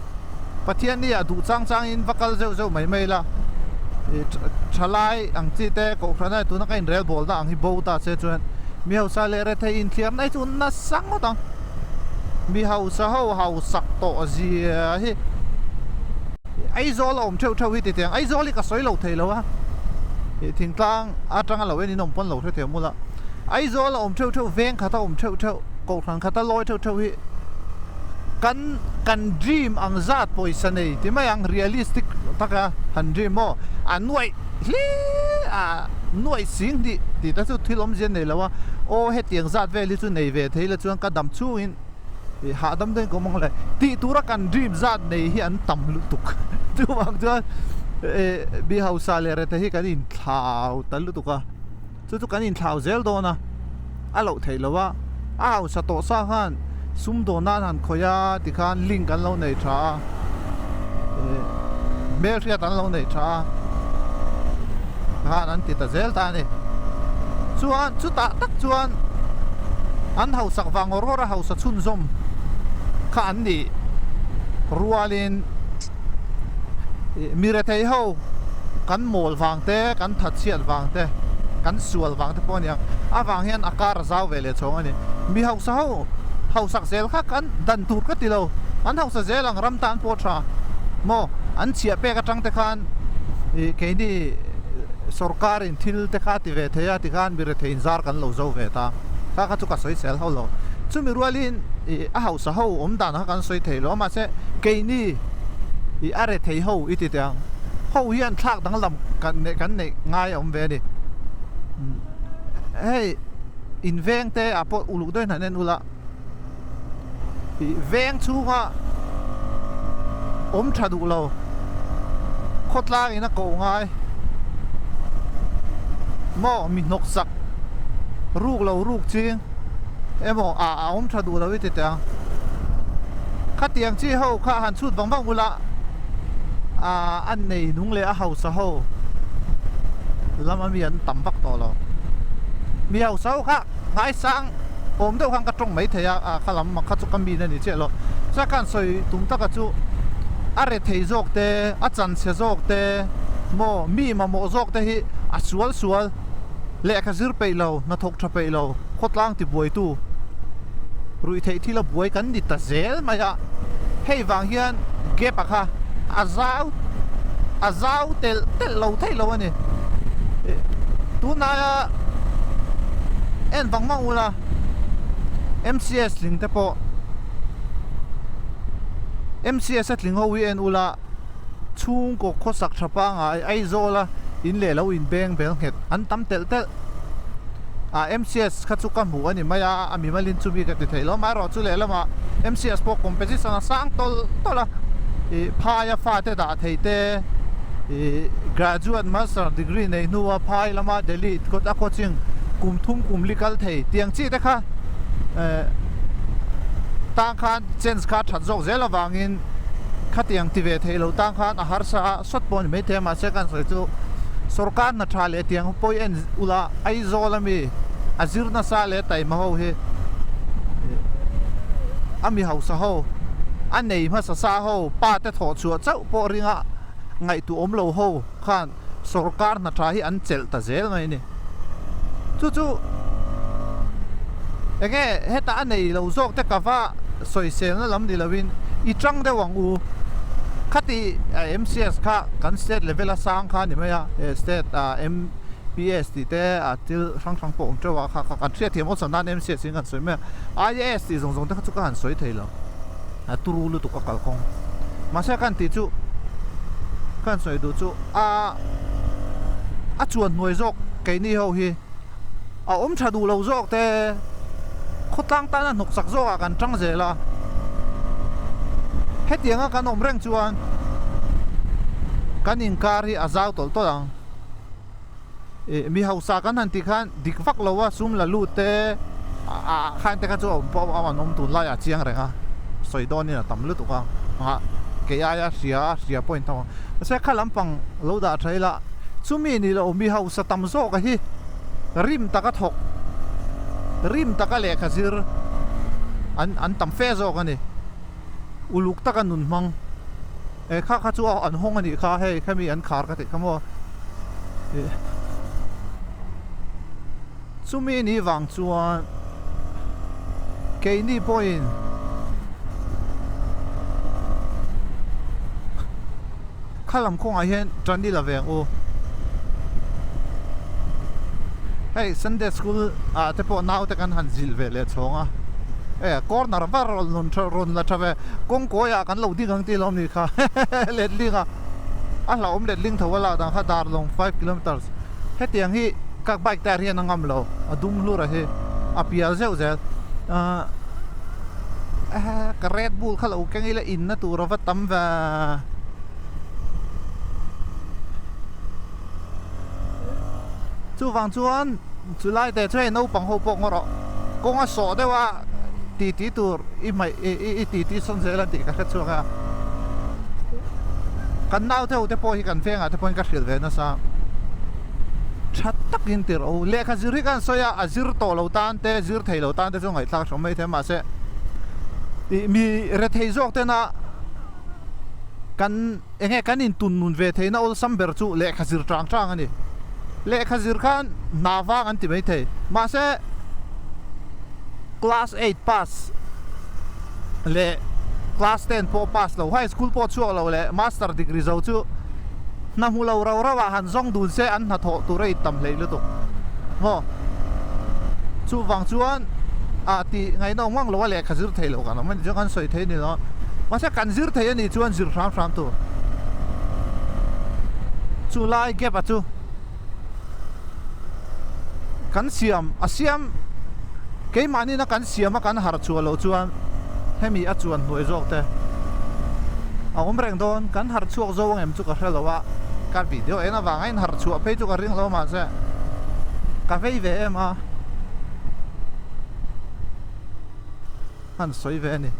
Pathian hi a duh chang chang in va kal zeuh zeuh mai mai la ih thalai ang chi te kohhran a tuna ka inrel bawl na ang hi bo ta che chuan mi hausa leh rethei inthiar na hi chu nasa ngawt ang mi hausa ho hausak tawh zia hi. Aizawl a awm theuh theuh hi ti teh ang, Aizawl hi ka sawi lo thei lo a, ih thingtlang atanga lo en in awm pawn lo hre thei awm ula, Aizawl a awm theuh theuh, veng khat a awm theuh theuh, kohhran khat a lawi theuh theuh hi kan kan dream ang zat pawisa nei ti mai ang, realistic taka han dream maw a nuaih hle a, nuaih sing hnih tih te chu thil awmzia nei lo a, aw hetiang zat vel hi chu nei ve thei la chuan ka dam chhungin ih hahdam dawn ka awm ang le tih tura kan dream zat nei hi an tam lutuk chuvang chuan eh mi hausa leh rete hi kan inthlau ta lutuk a chu chu kan inthlau zel dawn a a loh theih loh a a hausa tawh sa khan sumdawn nan han khawih a tikhan link an lo nei tha a eh hmelhriat an lo nei tha a khan an ti ta zel ta a ni chuan chutah tak chuan an hausak vang ngawr ngawr a hausa chhunzawm kha an nih rualin ih mi rethei ho kan mawl vang te kan thatchhiat vang te kan sual vang te pawh a ni ang avang hian a kar a zau ve leh chhawng a ni mi hausa ho hausak zel kha kan dan tur ka ti lo an hausa zel ang ram tan pawh tha maw an chhiah pek atang te khan ih keini sorkarin thil te kha a ti ve thei a tikhan mi rethei inzar kan lo zo ve ta kha kha chu ka sawi sel ho lo chumi rualin ih a hausa ho awm dan kha kan sawi thei lo a mahse keini ih a rethei ho i ti teh ang ho hian thlak danglam kan neih kan neih ngai a awm ve a ni hei in veng te ah pawh uluk deuhin han en ula ih veng chhunga awm tha duh lo khawtlang in a koh ngai maw mi hnawk sak ruk lo ruk ching emaw ah a awm tha duh lo i ti teh ang khatiang chi ho kha han chhut vang vang ula ah an nei nung leh a hausa ho lama mi an tam vak tawh lo mi hausa ho kha ngaisang awm deuh khan ka tawng mai thei a ah kha lam kha chu ka min a ni chiah lo chuan khan sawi tum taka chu a rethei zawk te a chanchhe zawk te maw mi mamawh zawk te hi a sual sual lehkha zir peih lo hnathawk tha peih lo khawtlang ti buaitu ruih theih thil a buai kan ni ta zel mai a hei vang hian gap a kha a zau a zau telh telh lo theih lo a ni tunlaia en vang vang ula M_C_S tling te pawh M_C_S a tling ho hi en ula chhungkaw khawsak tha pangai Aizawl a in leh lo in beng bel nghet an tam telh telh a M_C_S kha chu ka hmuh a ni mai a a mimalin chumi ka ti theih lo amaherawhchu lehlamah M_C_S pawh competition a sang tawlh tawlh a ih phaia fate dah thei te ih graduate master degree nei hnua phai lama Delhi a coaching kum thum kum li kal thei tiang chi te kha eh tang khan chance kha that zawk zel avangin khatiang ti ve theih lo tang khan a harsa a sawt pawh a ni maithei a mahse kan sawi chu sorkar hna tha leh tiang pawi en ula Aizawl ami a zir nasa leh taima ho hi a mi hausa ho. A nei hmasa sa ho pa te thawh chhuah chauh pawh ringa ngaihtuah awm lo ho khan sorkar hna tha hi an chelh ta zel mai a ni. Chu chu enge hetah a nei lo zawk te ka va sawiselna lam ni lovin i tang deuh ang u. Khati MCS kha kan state level a sang kha a ni mai a, state MPS tih te thil hrang hrang pawh awm teuh a kha kha kan hriatthiam awlsam nan MCS in kan sawi mai a. IAS tih zawng zawng te kha chu ka han sawi thei lo. A turu lutuk a kalkawng. Mahse ka han tih chu ka han sawi duh chu a a chuan hnuai zawk keini ho hi a awm tha duh lo zawk te khawtlang tana hnawk chak zawk ah kan tang zel a hetianga kan awm reng chuan kan inkar hi a zau tawlh tawlh ang. Ih mi hausa kan han tih khan dik vak lo a sum la lut te ah khan te kha chu a awm pawh a an awm tun lai ah chiang reng a sawi dawn in a tam lutuk a ah kei aia hria a hria pawh in tam ang mahse kha lampang lo dah tha ila chumi ni lo mi hausa tam zawk a hi rim taka thawk rim taka lehkha zir an an tam fe zawk a ni uluk taka nun hmang. He kha kha chu an hawng a nih kha hei khami an khar ka tih kha maw ih chumi ni vang chuan keini pawhin kha lam kawngah hian tan ila ve ang u hei Sunday school ah te pawh naute kan han zilh ve leh chhawng a e corner var rawn la tha ve. Kawng kawiah kan lo ding ang tih lawm ni kha letling a a hlauhawm letling tho a lak dan kha Darlawng five kilometers hetiang hi ka bike tyre hian a ngam lo a dum hlur a hi a pial zeuh zel ahh ka red bull kha lo keng ila in na tur a va tam ve chuvang chuan chulai te chu hei naupang ho pawh ngaw rawh kawng a sawh deuh a titi tur i hmaih i titi sawn zel a tih ka hre chhuak a kan naute ho te pawh hi kan vengah te pawhin ka hrilh ve nasa tha takin tirh o lehkha zir hi ka han sawi a a zir tawh lo tan te zir thei lo tan te chu ngaihthlak hrawm mai thei a mahse ih mi rethei zawk tena kan enge kan intun nun ve theihna awlsam ber chu lehkha zir tang tang a ni. Lehkha zir khan hna vang an ti mai thei. Mahse class eight pass leh class ten pawh pass lo, high school pawh chhuak lo leh master degree zo chu hna hmu lo rau rau ah han zawng dun se an hnathawh tur a intam hleih lutuk maw? Chuvang chuan ah tih ngaihna awm ngang lo a lehkha zir thei lo kan awm a ni chuan kan sawi thei a ni lo a, mahse kan zir thei a nih chuan zir hram hram tur. Chu lai gap a chu kan siam a siam keimahni na kan siam a kan harh chhuah loh chuan hemi a chuan hnuai zawk te a awm reng dawn kan harh chhuak zo ang em chu ka hre lo a ka video en avang a in harh chhuah phei chu ka ring lo mahse ka vei ve em a han sawi ve a ni.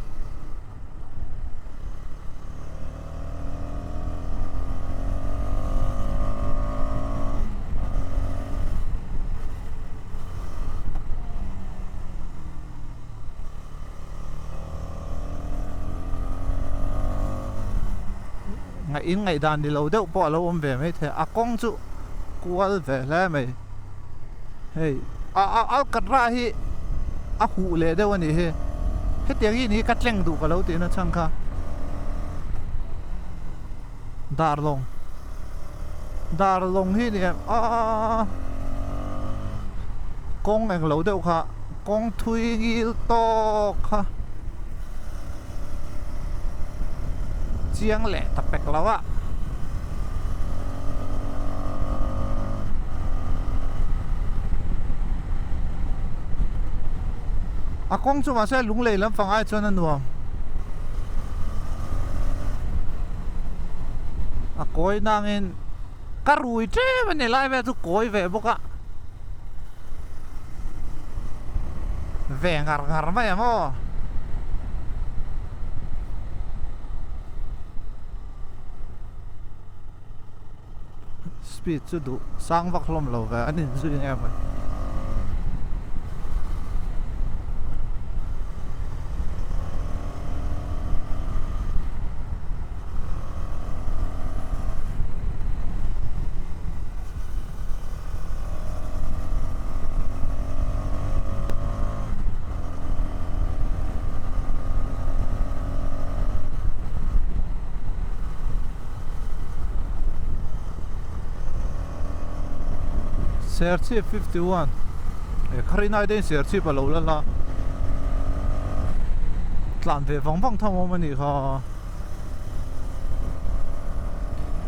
In ngaihdan ni lo deuh pawh a lo awm ve mai thei a kawng chu kual ve hle mai hei a a alkatra hi a huh leh deuh a nih hi hetiang hi ni ka tleng duh ka lo tih na chhan kha Darlawng Darlawng hi ni em aaa kawng eng lo deuh kha kawng thui ngil tawk kha chiang leh ta pek lo a. A kawng chu mahse lunglei lampang ai chuan a nuam. A kawi nangin ka rui tlem a ni lai vel chu kawi ve bawk a. Ve ngar ngar mai ang aw. Speed chu duh sang vak hlawm lo ve an inzui nge maw. Serchhip 51 e Kharinai te in Serchhip a lo la la tlan ve vang vang tham awm a nih kha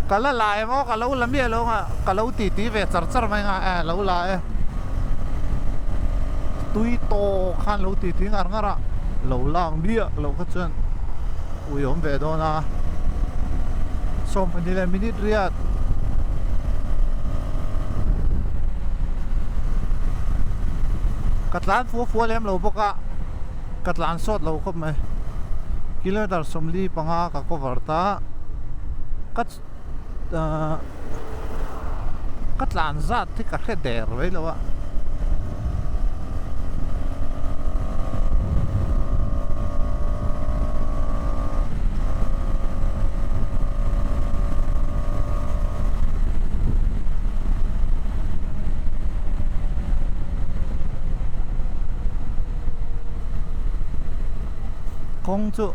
ka la la em aw ka lo la miah lo ang a ka lo ti ti ve char char mai ang a e lo la e tui tawk khan lo ti ti ngar ngar a lo lak miah loh kha chuan ui awm ve dawn a 20 leh minute riat ka tlan fua fua lem lo bawk a ka tlan sawt lo khawp mai kilometer 45 ka cover ta ka ahh ka tlan zat hi ka hre der mai lo a. Kawng chu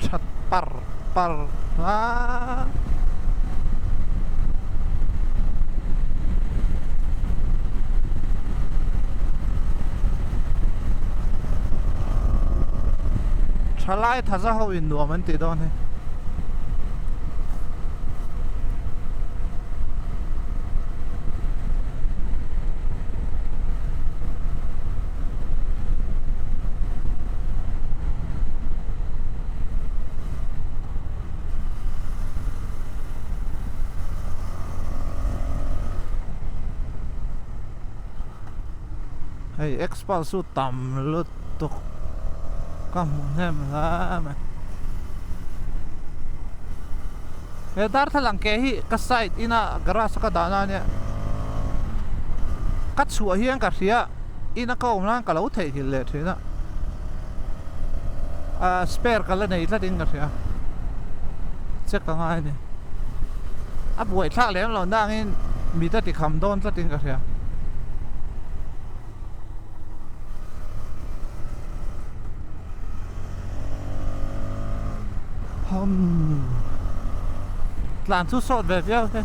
that par par a thalai thaza ho in nuam an tih dawn hi. Hei Xpulse chu tam lutuk ka hmu hnem hle mai. He darthlalang ke hi ka side ina garage a ka dahna ania ka chhuah hian ka hria ina ka awm nan ka lo theihnghilh leh thin a ah spare ka la nei tlat in ka hria check a ngai a ni a buaithlak lem lo nangin mit a ti kham dawn tlat in ka hria. Tlan chu sawt ve viau te.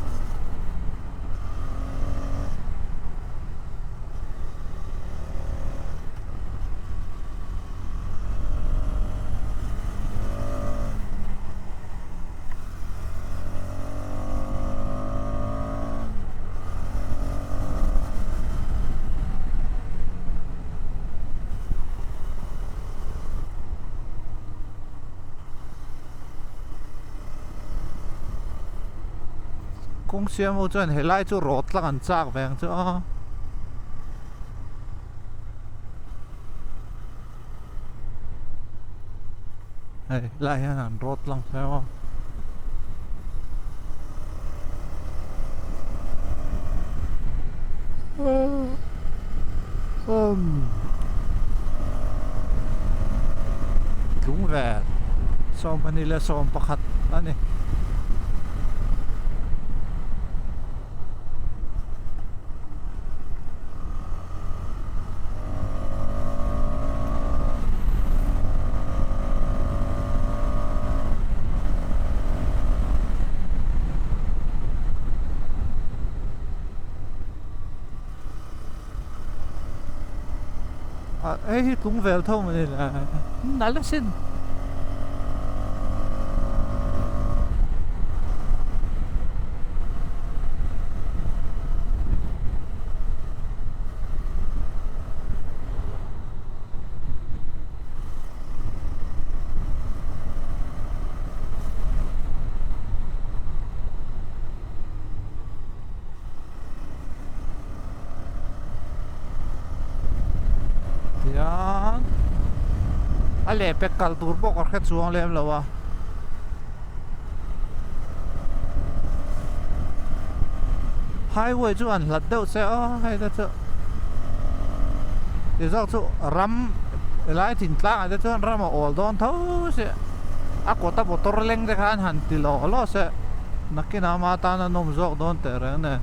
Kawng siam ho chuan helai chu rawt tlang an chak ve ang chu a. Hei lai hian an rawt tlang hleuh a. Tlung vel 21 a ni. Hei hi tlung vel tho mai ni le nalh asin. Tihian a lehpek kal tur pawh ka hre chuang lem lo a. Highway chu an hlat deuh che a hei te chu ti zawk chu ram helai thingtlang ah te chuan ram a awl dawn tho si a kawta motor leng te khan han ti law law se nakinah ama tan a nawm zawk dawn teh reng nen.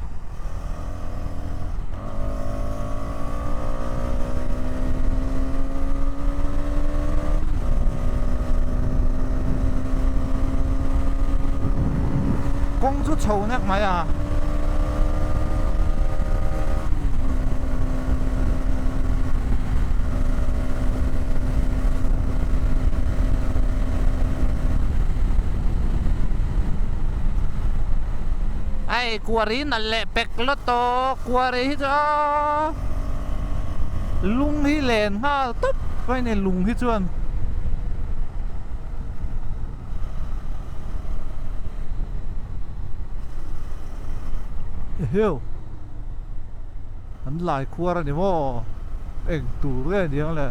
Kawng chu chho nek mai a. Hei kuari nalh leh pek lawt tawh kuari hi chu aw lung hi len nghal tawp mai a ni lung hi chuan. Eheu an lai khuar a ni maw eng tur nge ni ang le.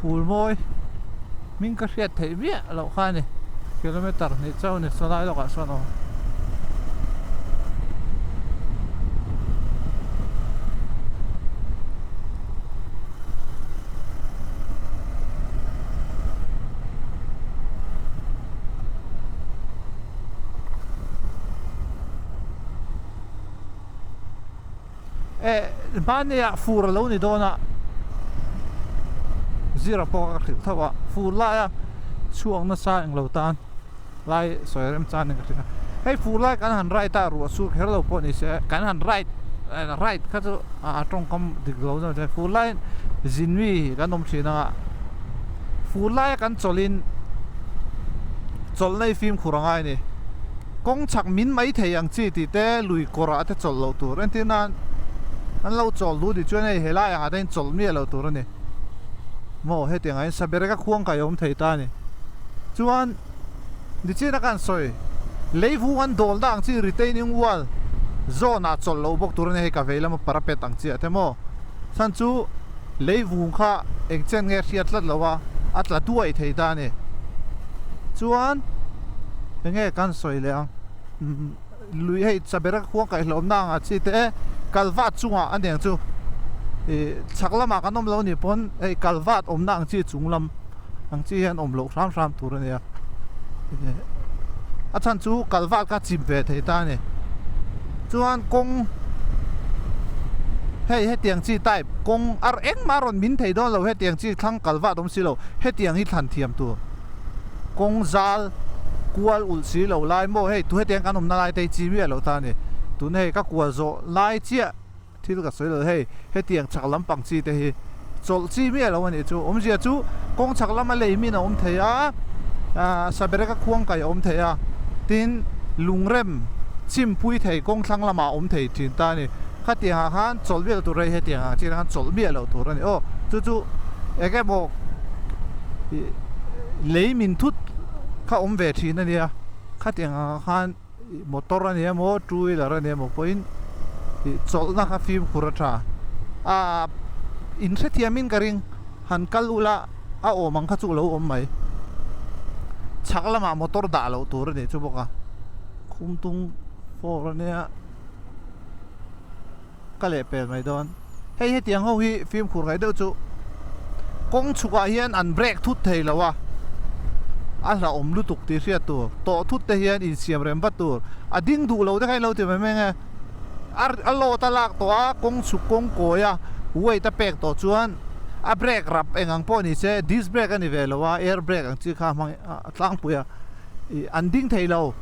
Phul mawi hming ka hriat theih miah loh kha a ni kilometer hnih chauh a ni saw lai lawkah sawn a awm. Eh hmaniah fur a lo ni dawn a zira pawh ka hrilh tho a fur laia chhuak nasa englo tan lai sawi remchan in ka hria hei fur lai kan han ride a ruah sur kher lo pawh ni se kan han ride ride kha chu a tawngkam dik lo deuh a fur lai zin mi kan awm thin anga fur laia kan chawlhin chawlhna hi fimkhur a ngai a ni kawng chhak min mai thei ang chi tih te lui kawr ah te chawlh loh tur entir nan an lo chawl duh tih chuan hei helai ang ah te hian chawlh miah loh tur a ni maw hetiang ah hian sabereka khuang kai a awm thei ta a ni chuan. Nichina kan sawi, leivung an dawlna ang chi retaining wall zawn ah chawlh loh bawk tur a ni hei ka vei lama parapet ang chiah te maw chhan chu leivung kha eng chen nge hriat tlat lo a a tla duai thei ta a ni chuan enge kan sawi leh ang lui hei chabera khuang kaihhlawmna ang ah chi te kalvat chungah a niang chu ih chhak lamah kan awm lo nih pawn hei kalvat awmna ang chi chung lam. ang chi hian awm loh hram hram tur a nia a chhan chu kal vat kha chim ve thei ta a ni chuan kawng hei hetiang chi type kawng ar engmah a rawn min thei dawn lo hetiang chi thlang kal vat awm si lo hetiang hi thlan thiam tur kawng zal kual ulh si lo lai maw hei tu hetiang kan awmna lai te hi chi miah loh ta a ni tun hei ka kual zawh lai chiah. Thil ka sawi lo hei, hetiang chhak lampang chi te hi chawlh chi miah lo a nih chu. Awmzia chu kawng chhak lama lei min a awm thei a, sabereka khuang kai a awm thei a, tin lungrem chimpui thei kawng thlang lamah a awm thei thin ta a ni. Khatiang ah khan chawlh miah lo tur hei hetiang ang chiah khan chawlh miah lo tur a ni aw. Chu chu eng emaw lei min thut kha awm ve thin a nia, khatiang ah khan. Motor a ni emaw two wheeler a ni emaw pawhin ih chawlhna kha fimkhur a tha a in hrethiamin ka ring han kal ula a awm ang kha chu a lo awm mai chhak lamah motor dah loh tur a nih chu bawk a khumtung fawr a nia. Ka leh pel mai dawn. Hei hetiang ho hi fimkhur ngaih deuh chu kawng chhukah hian an brake thut thei lo a, a hlauhawm lutuk tih hriat tur. Tawh thut te hian insiam rem vat tur. A ding duh lo te kha in lo ti mai mai nge. A load a lak tawh a, kawng chhuk kawng kawi a, weight a pek tawh chuan a brake rap eng ang pawh ni se disc brake a ni ve lo a, air brake ang chi kha a hmang a tlangpui a, ih an ding thei lo.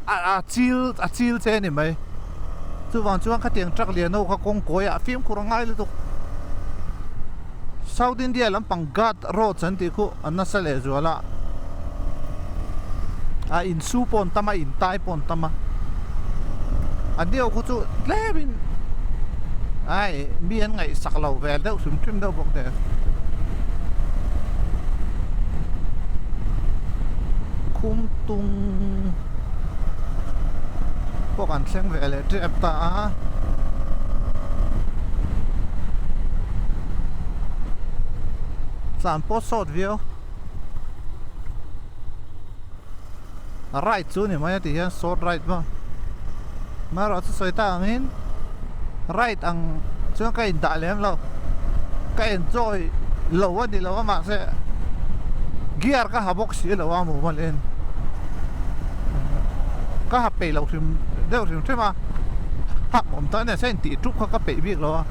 A chil a chil che a ni mai chuvang chuan khatiang truck lian ho kha kawng kawi ah fimkhur a ngai lutuk South India lampang ghat roads an tih khu an nasa leh zual a a insu pawh an tam a intai pawh an tam a a deuh khu chu tlem in ai mi an ngaihsak lo ve deuh hrim hrim deuh bawk nen khum tung pawh kan thleng ve leh tep ta a tlan pawh sawt viau right chu ni mai a tih hian short right maw amaherawhchu sawi tak angin right ang chuan ka indah lem lo ka enjoy lo a ni lo a mahse gear ka ha bawk si lo a mumal in ka ha peih loh hrim deuh hrim hrim a hak awm tak a nia se intih ṭup kha ka peih bik lo a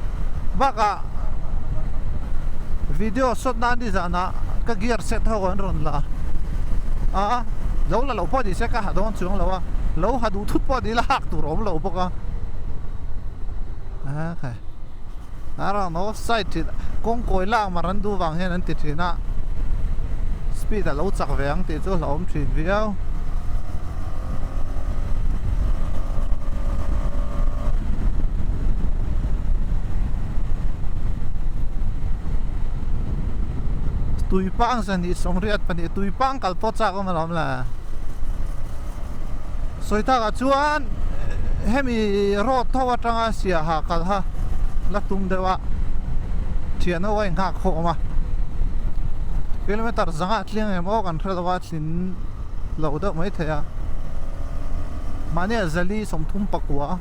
bakah video shot nan nizanah ka gear set ho an rawn la a. Lo la lo pawh ni se ka ha dawn chuang lo a, lo ha duh thut pawh ni la hak tur a awm lo bawk a. A khai a rawn offside thin kawng kawi lak mar an duh vang hian an ti thin a, speed a lo chak ve ang tih chu hlauhawm thin viau. Tuipang zan hi sawmriat pahnih tuipang kal pawh chak awm alawm le. Sawi takah chuan hemi road tho atanga siaha kal kha la tum deuh a, thian ho a inghak khawm a, kilometer zanga tling em aw kan hre lo a tling lo deuh mai thei a, mahni ah zali sawmthum pakua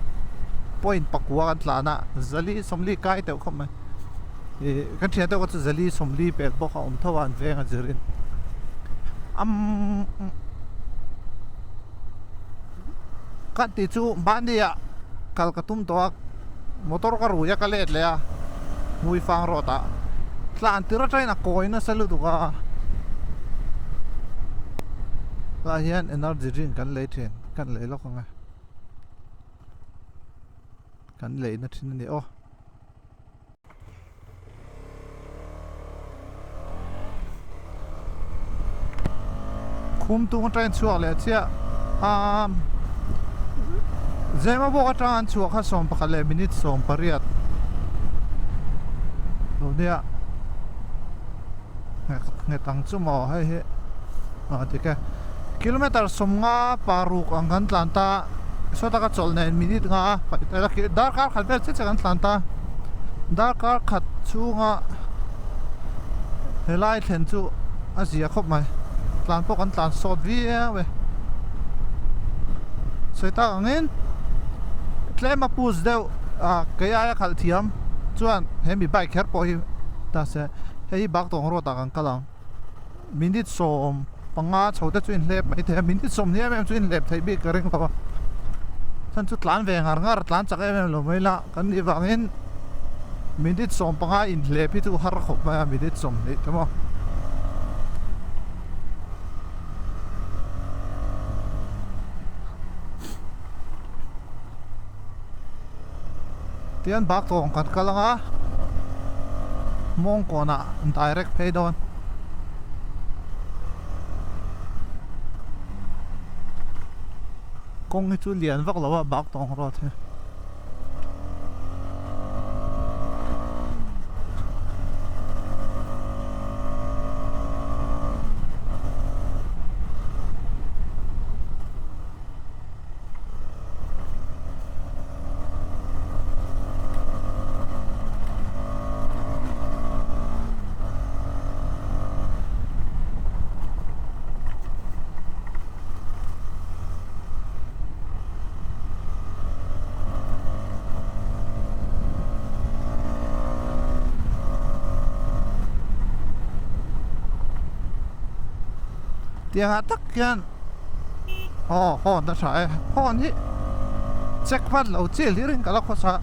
point pakua kan tlan a, zali sawmli kai teuh khawp mai. Ih kan thian te chu zali sawmli pel bawk a awm tho a an veng a zirin umm ka tih chu mahni ah kal ka tum tawh a motor ka rui a ka let leh a hmui fang rawt ah tlan tir atangin a kawi nasa lutuk a tah hian energy drink kan lei thin kan lei lawk ang e kan leina thin a ni aw. Khum tung atangin chhuak leh chiah a Zemabawk atang an chhuah kha 11 leh minute 18 lo nia nghet ang chu maw hei hi a dik e kilometer 50 paruk ang kan tlan ta saw taka chawlh nen minute nga a darkar khat vel chiah chiah kan tlan ta darkar khat chhunga helai thlen chu a zia khawp mai tlan pawh kan tlan sawt viau e sawi tak angin tlem a push deuh a kei aia khalh thiam chuan he mi bike kher pawh hi ta se hei hi bak tawng road ah kan kal ang. Minute 15 chho te chu inhlep mai thei a, minute 20 em em chu inhlep theih bik ka ring lo a, chhan chu tlan ve ngar ngar tlan chak em em lo mai la kan nih vangin minute 15 inhlep hi chu har khawp mai a minute 20 te maw. Tihian bak tawng kan kal ang a, mawngkawnah an direct phei dawn. Kawng hi chu lian vak lo a bak tawng road hi. Tiangah tak hian aw horn a tha e horn hi check hman lo chi hlir in ka la khawsa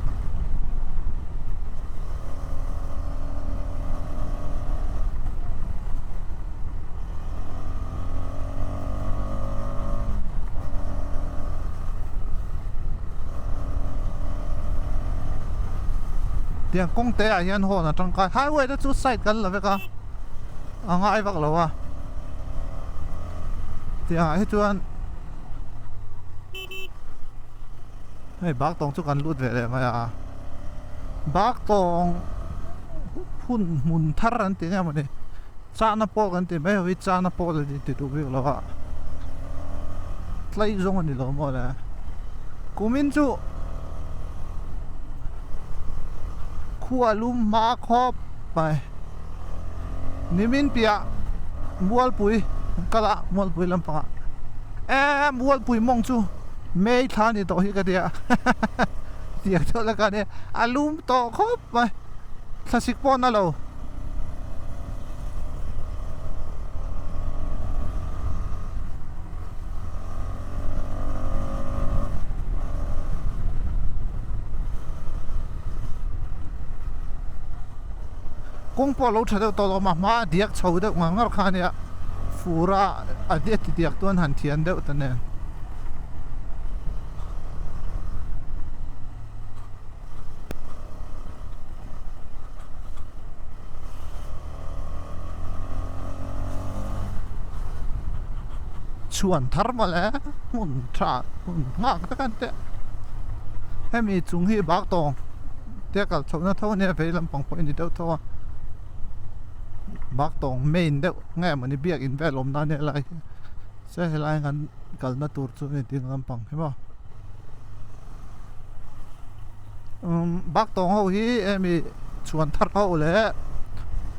tiang kawng te ah hian horn a tangkai highway te chu side kan la vek a. A ngai vak lo a tiangah hi chuan hei bak tawng chu kan lut ve leh mai a bak tawng hun hmun thar an ti nge mawni chahna pawh kan ti mai ho hi chahna pawh la ti duh bik lo a tlai zawng a ni lo maw le kumin chu khua lum hma khawp mai. Nimin piah Mualpui kal a Mualpui lampangah e Mualpui mawng chu May thla ni tawh hi ka tia tiang deuh laka nia a lum tawh khawp mai thlasik pawh na lo. Kawng pawh a lo tha deuh tawh lo a, hma a diak chho deuh ngar ngar kha a nia. fur a a ti diak chuan han thian deuh ta nen. Chhuan thar mawle hmun tha hmun nghak tak an teh hemi chung hi bak tawng te kal chhoh na tho ania vei lampang pawh a ni deuh tho a bak tawng main deuh nge mawni biakin vel awm nan helai hi se helai kan kalna tur chu a ni ding lampang hi maw. Umm bak tawng ho hi hemi chhuan thar ho leh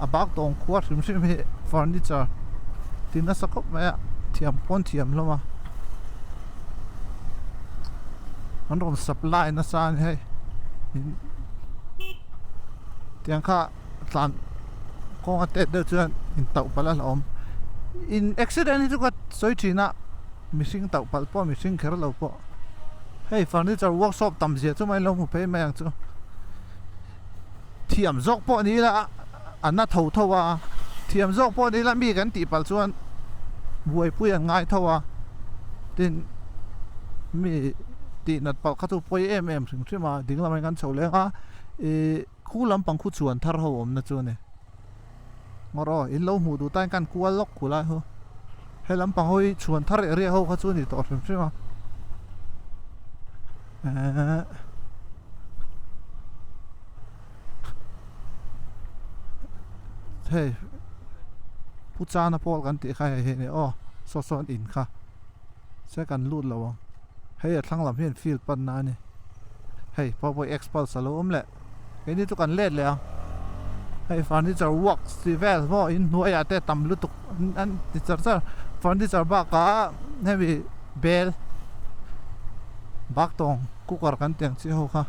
a bak tawng khua hrim hrim hi furniture ti nasa khawp mai a thiam pawn thiam hlawm a an rawn supply nasa a ni hei tiang kha tlan kawng a tet deuh chuan intauh palh a hlauhawm in accident hi chu ka sawi thin a mihring tauh palh pawh mihring kher lo pawh. Hei furniture workshop tam zia chu mai lo hmu phei mai ang chu. Thiam zawk pawh ni ila a na tho tho a, thiam zawk pawh ni ila mi kan tih palh chuan buaipui an ngai tho a, tin mi tih nat palh kha chu pawi em em hrim hrim a, ding lamah hian kan chho leng a, ih khu lampang khu chuan thar ho awmna chu a ni. Ngawr aw, in lo hmuh duh tain kan kual lawk ku lai hu. He lampang ho hi chhuan thar area ho kha chu a ni tawh hrim hrim a. Ehh. Hei Pu Chana pawl kan tih kha hei hi a ni aw, saw sawn in kha. Se kan lut lo ang. Hei a thlang lam hian field panna a ni. Hei pawh expulse a lo awm leh. Keini chu kan let leh ang hei furniture works tih vel maw in hnuaiah te tam lutuk an ti char char furniture bakah hemi bel baktawng cooker kan tih ang chi ho kha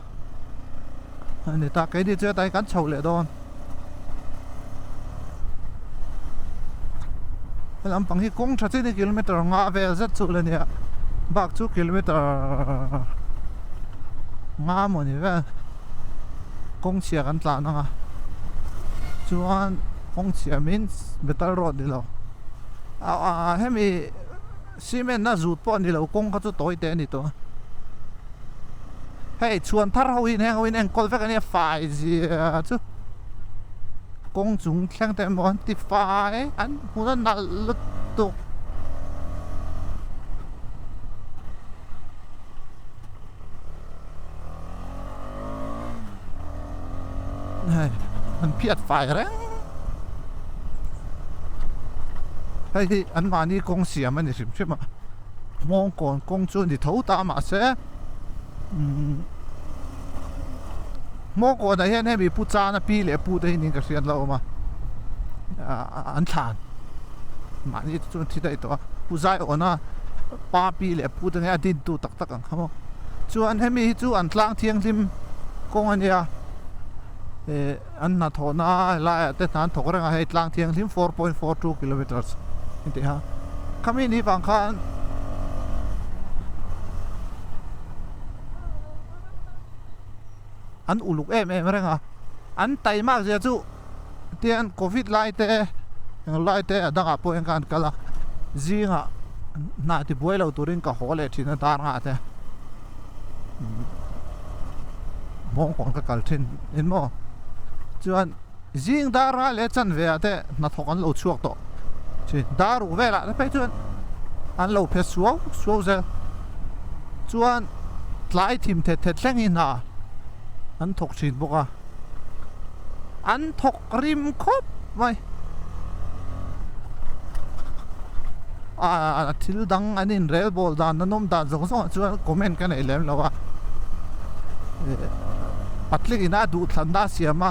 a ni ta keini chu hetah hian kan chho leh dawn he lampang hi kawng tha chin hi kilometer nga vel zet chu la nia bak chu kilometer nga maw ni vel kawng chhia kan tlan ang a chuan kawng chhia means metal road ni lo ah hemi cement a zut pawh ni lo kawng kha chu tawi te a ni tawh a hei chhuan thar ho in heng ho in enkawl vek a nia fai zia chu kawng chung thleng te emaw an ti fai an hmun a nalh lutuk. Hei an phiat fai reng hei hi an mahni kawng siam a ni hrim hrim a hmawngkawn kawng chu a ni tho ta mahse umm hmawngkawnah hian hemi pu chana pi leh pu te hi niin ka hriat lo awm a ah an thlan mahni te chu an thi daih tawh a pu zaiawna pa pi leh pu te nge a dintu tak tak ang kha maw chuan hemi hi chu an tlang thianghlim kawng a nia eh an hnathawhna helaiah te hna an thawk reng a hei tlang thianghlim 4.42 kilometers a ti a khami ni vang khan an uluk em em reng a an taimak zia chu tian covid lai te eng lai te a dangah pawh hian khan an kal a zingah hnah ti buai lo turin ka haw leh thin a dar nghah te mawngkawn ka kal thin in maw chuan zing dar nghah leh chanve ah te hnathawk an lo chhuak tawh thin dar ruk velah te phei chuan an lo phe suau suau zel chuan tlai thim thet thet thleng hi hna an thawk thin bawk a. An thawk rim khawp mai. Ah thil dang an in rel bawl dan an awm dan zawng zawng ah chuan comment ka nei lem lo a. Patling in a duh thlan na a siam a,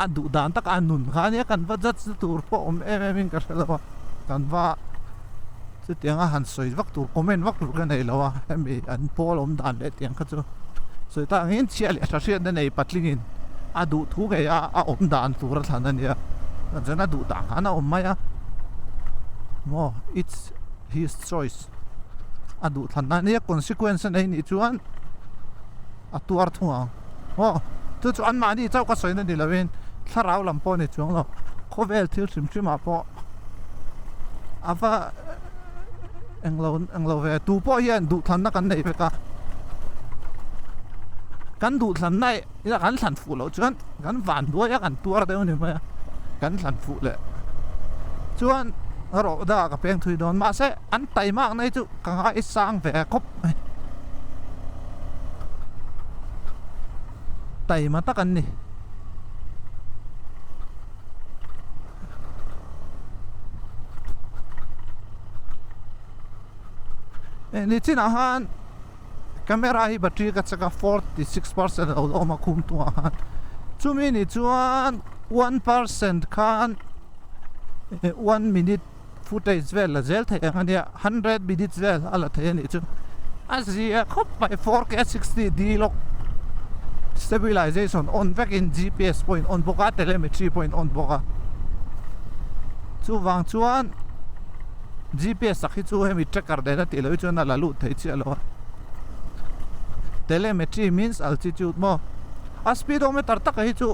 a duh dan tak a nun kha ania kan va judge na tur pawh awm em em in ka hre lo a, kan va Chutianga han sawi vak tur comment vak tur ka nei lo a, hemi an pawl awm dan leh tiang kha chu sawi tak angin chhia leh tha hriatna nei patlingin a duh thu ngei a a awm dan tur a thlan a nia chuan a duh dan khan a awm mai a maw it's his choice a duh thlan na ania consequence a nei nih chuan a tuar thung ang maw chu chu anmahni chauh ka sawina ni lovin thlarau lam pawh a ni chuang lo khawvel thil hrim hrim ah pawh. A va englo englo ve tu pawh hian duhthlanna kan nei vek a kan duhthlanna ila kan thlan fuh loh chuan kan van duai a kan tuar deuh a ni mai a kan thlan fuh leh chuan rawh dangah ka peng thui dawn mahse an taimak na hi chu ka ngaisang ve khawp mai taima tak an ni. Ni chinah khan camera hi battery ka check a 46% a lo la awm a khum tungah khan chumi ni chuan 1% khan 1 minute footage vel la zel theih ang a nia 100 minutes vel a la thei a nih chu a zia khawp mai 4K 60 D lawk stabilization on vekin GPS pawhin on bawk a telemetry pawhin on bawk a chuvang chuan GPS tak hi chu hemi tracker nena tih loh hi chuan a la lut thei chiah lo a telemetry means altitude maw a speedometer taka hi chu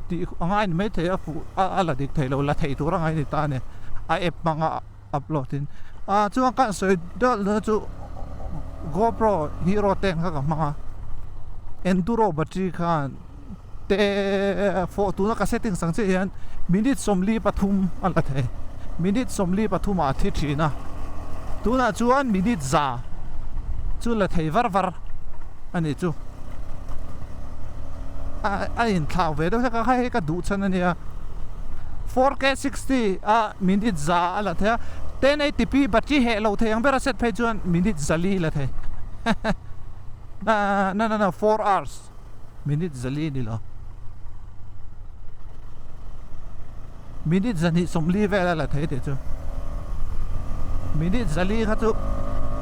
tih a ngai ni maithei a fuh a la dik thei lo la thei tur a ngai ni ta a ni a app hmanga upload in ah chuan ka sawi deuh na chu GoPro hero ten kha ka hmang a enduro battery khan te fawh tuna ka settings ang chiah hian minute 43 a la thei minute 43 ah a thi thin a tunah chuan minute za chu la thei var var a ni chu a inthlau ve deuh hlek a hei ka duh chhan a nia 4K 60 a minute za a la thei a 1080p battery heh lo thei ang ber a set phei chuan minute zali la thei na na na 4 hours minute zali ni lo minute zahnih sawmli vel a la thei tih chu minute zali kha chu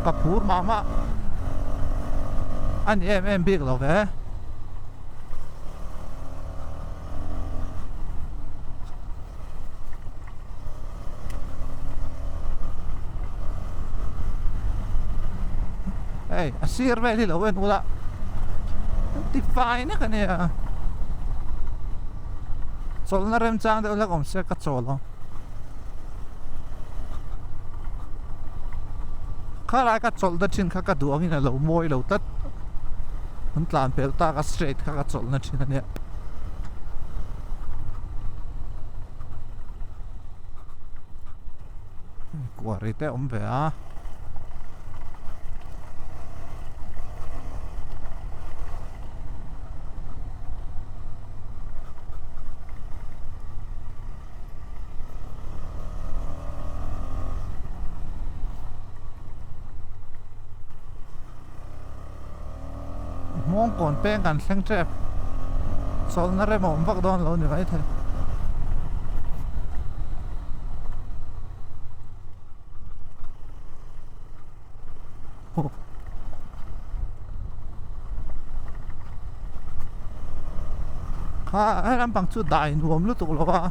ka phur mah mah a ni em em bik lo ve hei a sir vel hi lo en ula ti fai nek a nia chawlhna remchang deuh hlek awm se ka chawl ang khalai ka chawlh na thin kha ka duh angin a lo mawi lo tlat an tlan pel tak a straight kha ka chawlh na thin a nia. Quarry te a awm ve a. Hmawngkawn peng kan thleng tep chawlhna rem a awm vak dawn lo ni maithei. Kha he lampang chu dai nuam lutuk lo a.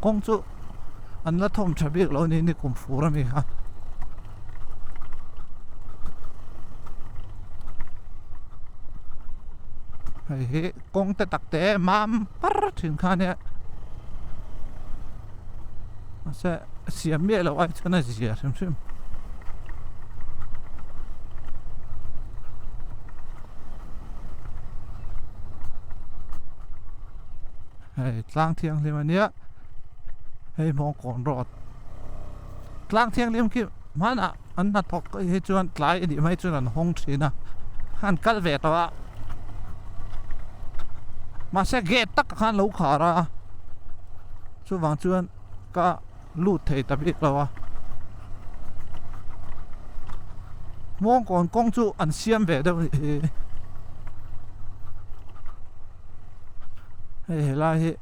Kawng chu an la thawm tha bik lo ni ni kum fur a mi kha. Hei hi kawng te tak te mam par thin kha nia mahse siam miah loh ai chuan a zia hrim hrim. Hei tlang thianghlim a nia hei Hmawngkawn road tlang thianghlim khi hmanah an hnathawk hi chuan tlai a nih mai chuan an hawng thin a an kal ve tawh a mahse gate tak khan lo khar a chuvang chuan ka lut thei ta bik lo a Hmawngkawn kawng chu an siam ve deuh a ni hei helai hi.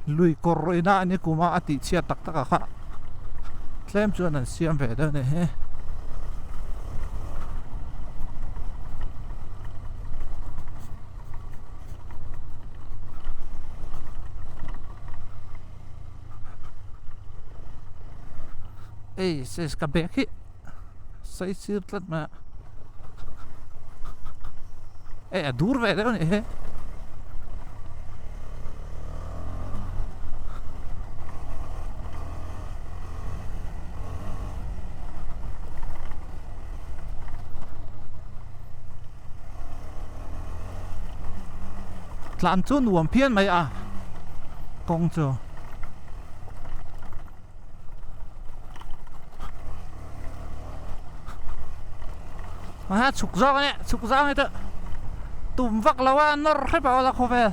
Lui kawr rawihna a ni kum a a tih chhiat tak tak ah kha tlem chuan an siam ve deuh a ni hi. Ei sis ka bag hi sawi sir tlat mai a ei a dur ve deuh a nih hi. Tlan chu nuam phian mai a kawng chu. A chhuk zawk a nia chhuk zang hi chu tum vak lo a nawr hrep a awla khawvel.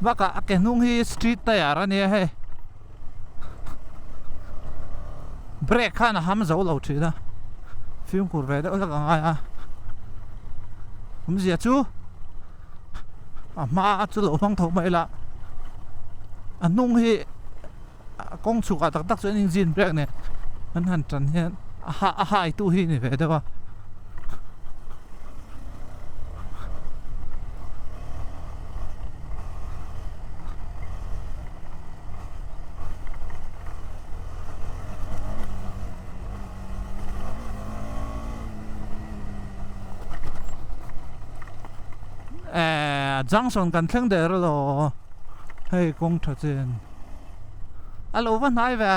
Bakah a ke hnung hi street tyre a nia hei brake khan a ham zo lo thin a fimkhur ve deuh hlek a ngai a awmzia chu a hma chu lo hmang tho mai la a hnung hi a kawng chhukah tak tak chuan engine brake nen an han tan hian a ha a hai tu hi a ni ve deuh a. Ehh junction kan thleng der elaw hei kawng tha chin a lo va hnai ve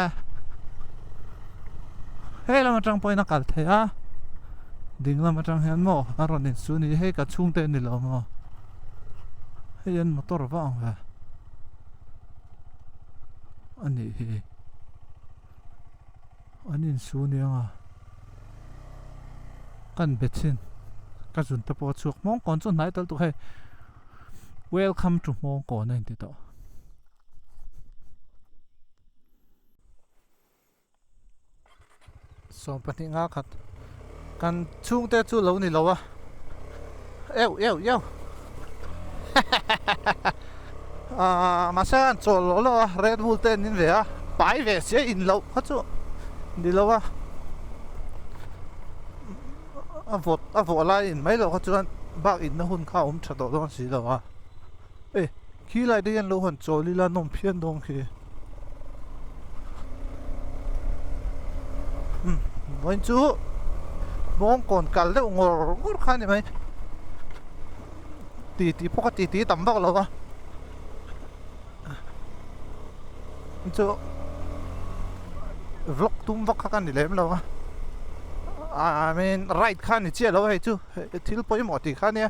hei lam atang pawhin a kal theih a ding lam atang hian maw a rawn insu a ni hei ka chhungte a ni lo maw hei an motor a va ang ve a nih hi. An insu nia nga kan be thin ka zun te pawh a chhuak hmawngkawn chu hnai tal tuk hei welcome to hmawngkawn a inti tawh. 12 nga khat kan chhungte chu lo ni lo a eu eu eu Ahh mahse an chawl lawh lawh a Red Bull te an in ve a pai ve sia in loh kha chu ni lo a a vawt a vawh lai in mai loh kha chuan bak in na hun kha a awm tha tawh dawn si lo a e khi lai te hian lo han chawl ila nawm phian dawn khi umm vawiin chu bawngkawn kal deuh ngawr ngawr kha a ni mai. Ti ti pawh ka ti ti tam vak lo a chu vlog tum vak kha ka ni lem lo a I mean ride kha ni chiah lo a hei chu thil pawimawh tih kha nia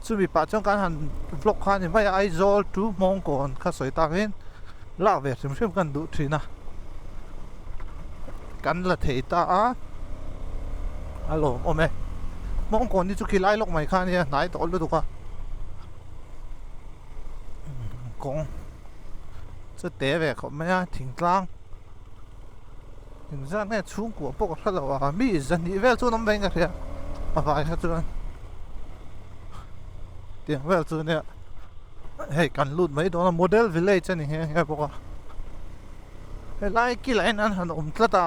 chumi pah chuan kan han vlog kha ni mai a Aizawl to Hmawngkawn kha sawi tak in lak ve hrim hrim kan duh thin a kan la thei ta a a lawmawm e Hmawngkawn hi chu khilai lawk mai kha ania hnai tawh lutuk a kawng chu te ve khawp mai a thingtlang engzat nge chhungkua pawh ka hre lo a mi zahnih vel chu an awm ve in ka hria a vai kha chuan tiang vel chu nia hei kan lut mai dawn a model village a ni nghe nghe bawk a helai kilah hian an han awm tlat a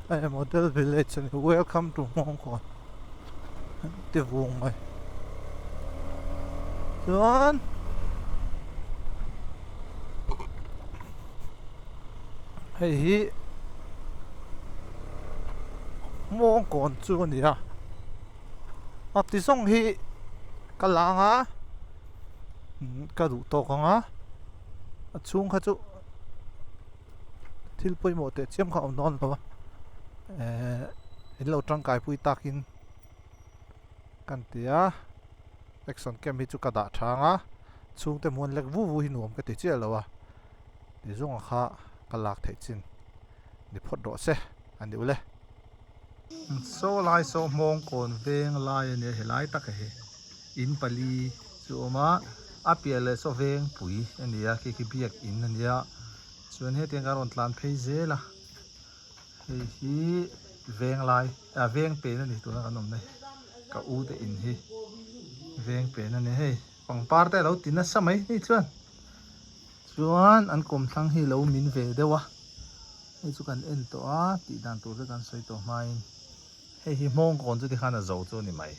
hei model village a ni welcome to Hmawngkawn an ti vung mai chuan hei hi Hmawngkawn chu a ni a. A ti zawng hi ka lang a ka duh tawk ang a a chhung kha chu thil pawimawh teh chiam kha a awm dawn lo a ehh in lo tangkai pui takin kan ti a action cam hi chu ka dah thang a chhungte hmuan lek vu vu hi nuam ka ti chiah lo a ti zawng kha ka lak theih chin ni phawt rawh se a ni ule. Saw lai saw hmawngkawn veng lai a nia helai tak hi in pali chu a awm a a piah leh saw veng pui a ni a khi khi biak in a nia chuan hetiang khan a rawn tlan phei zel a hei hi veng lai ah veng pen a ni tuna kan awm na hi ka u te in hi veng pen a ni hei pangpar te a lo ti nasa mai ni chuan chuan an kawmthlang hi lo min ve deuh a. Hei chu kan en tawh a, tih dan tur te kan sawi tawh hmain Hei hi hmawng kawn chu tikhan a zo chu a ni mai.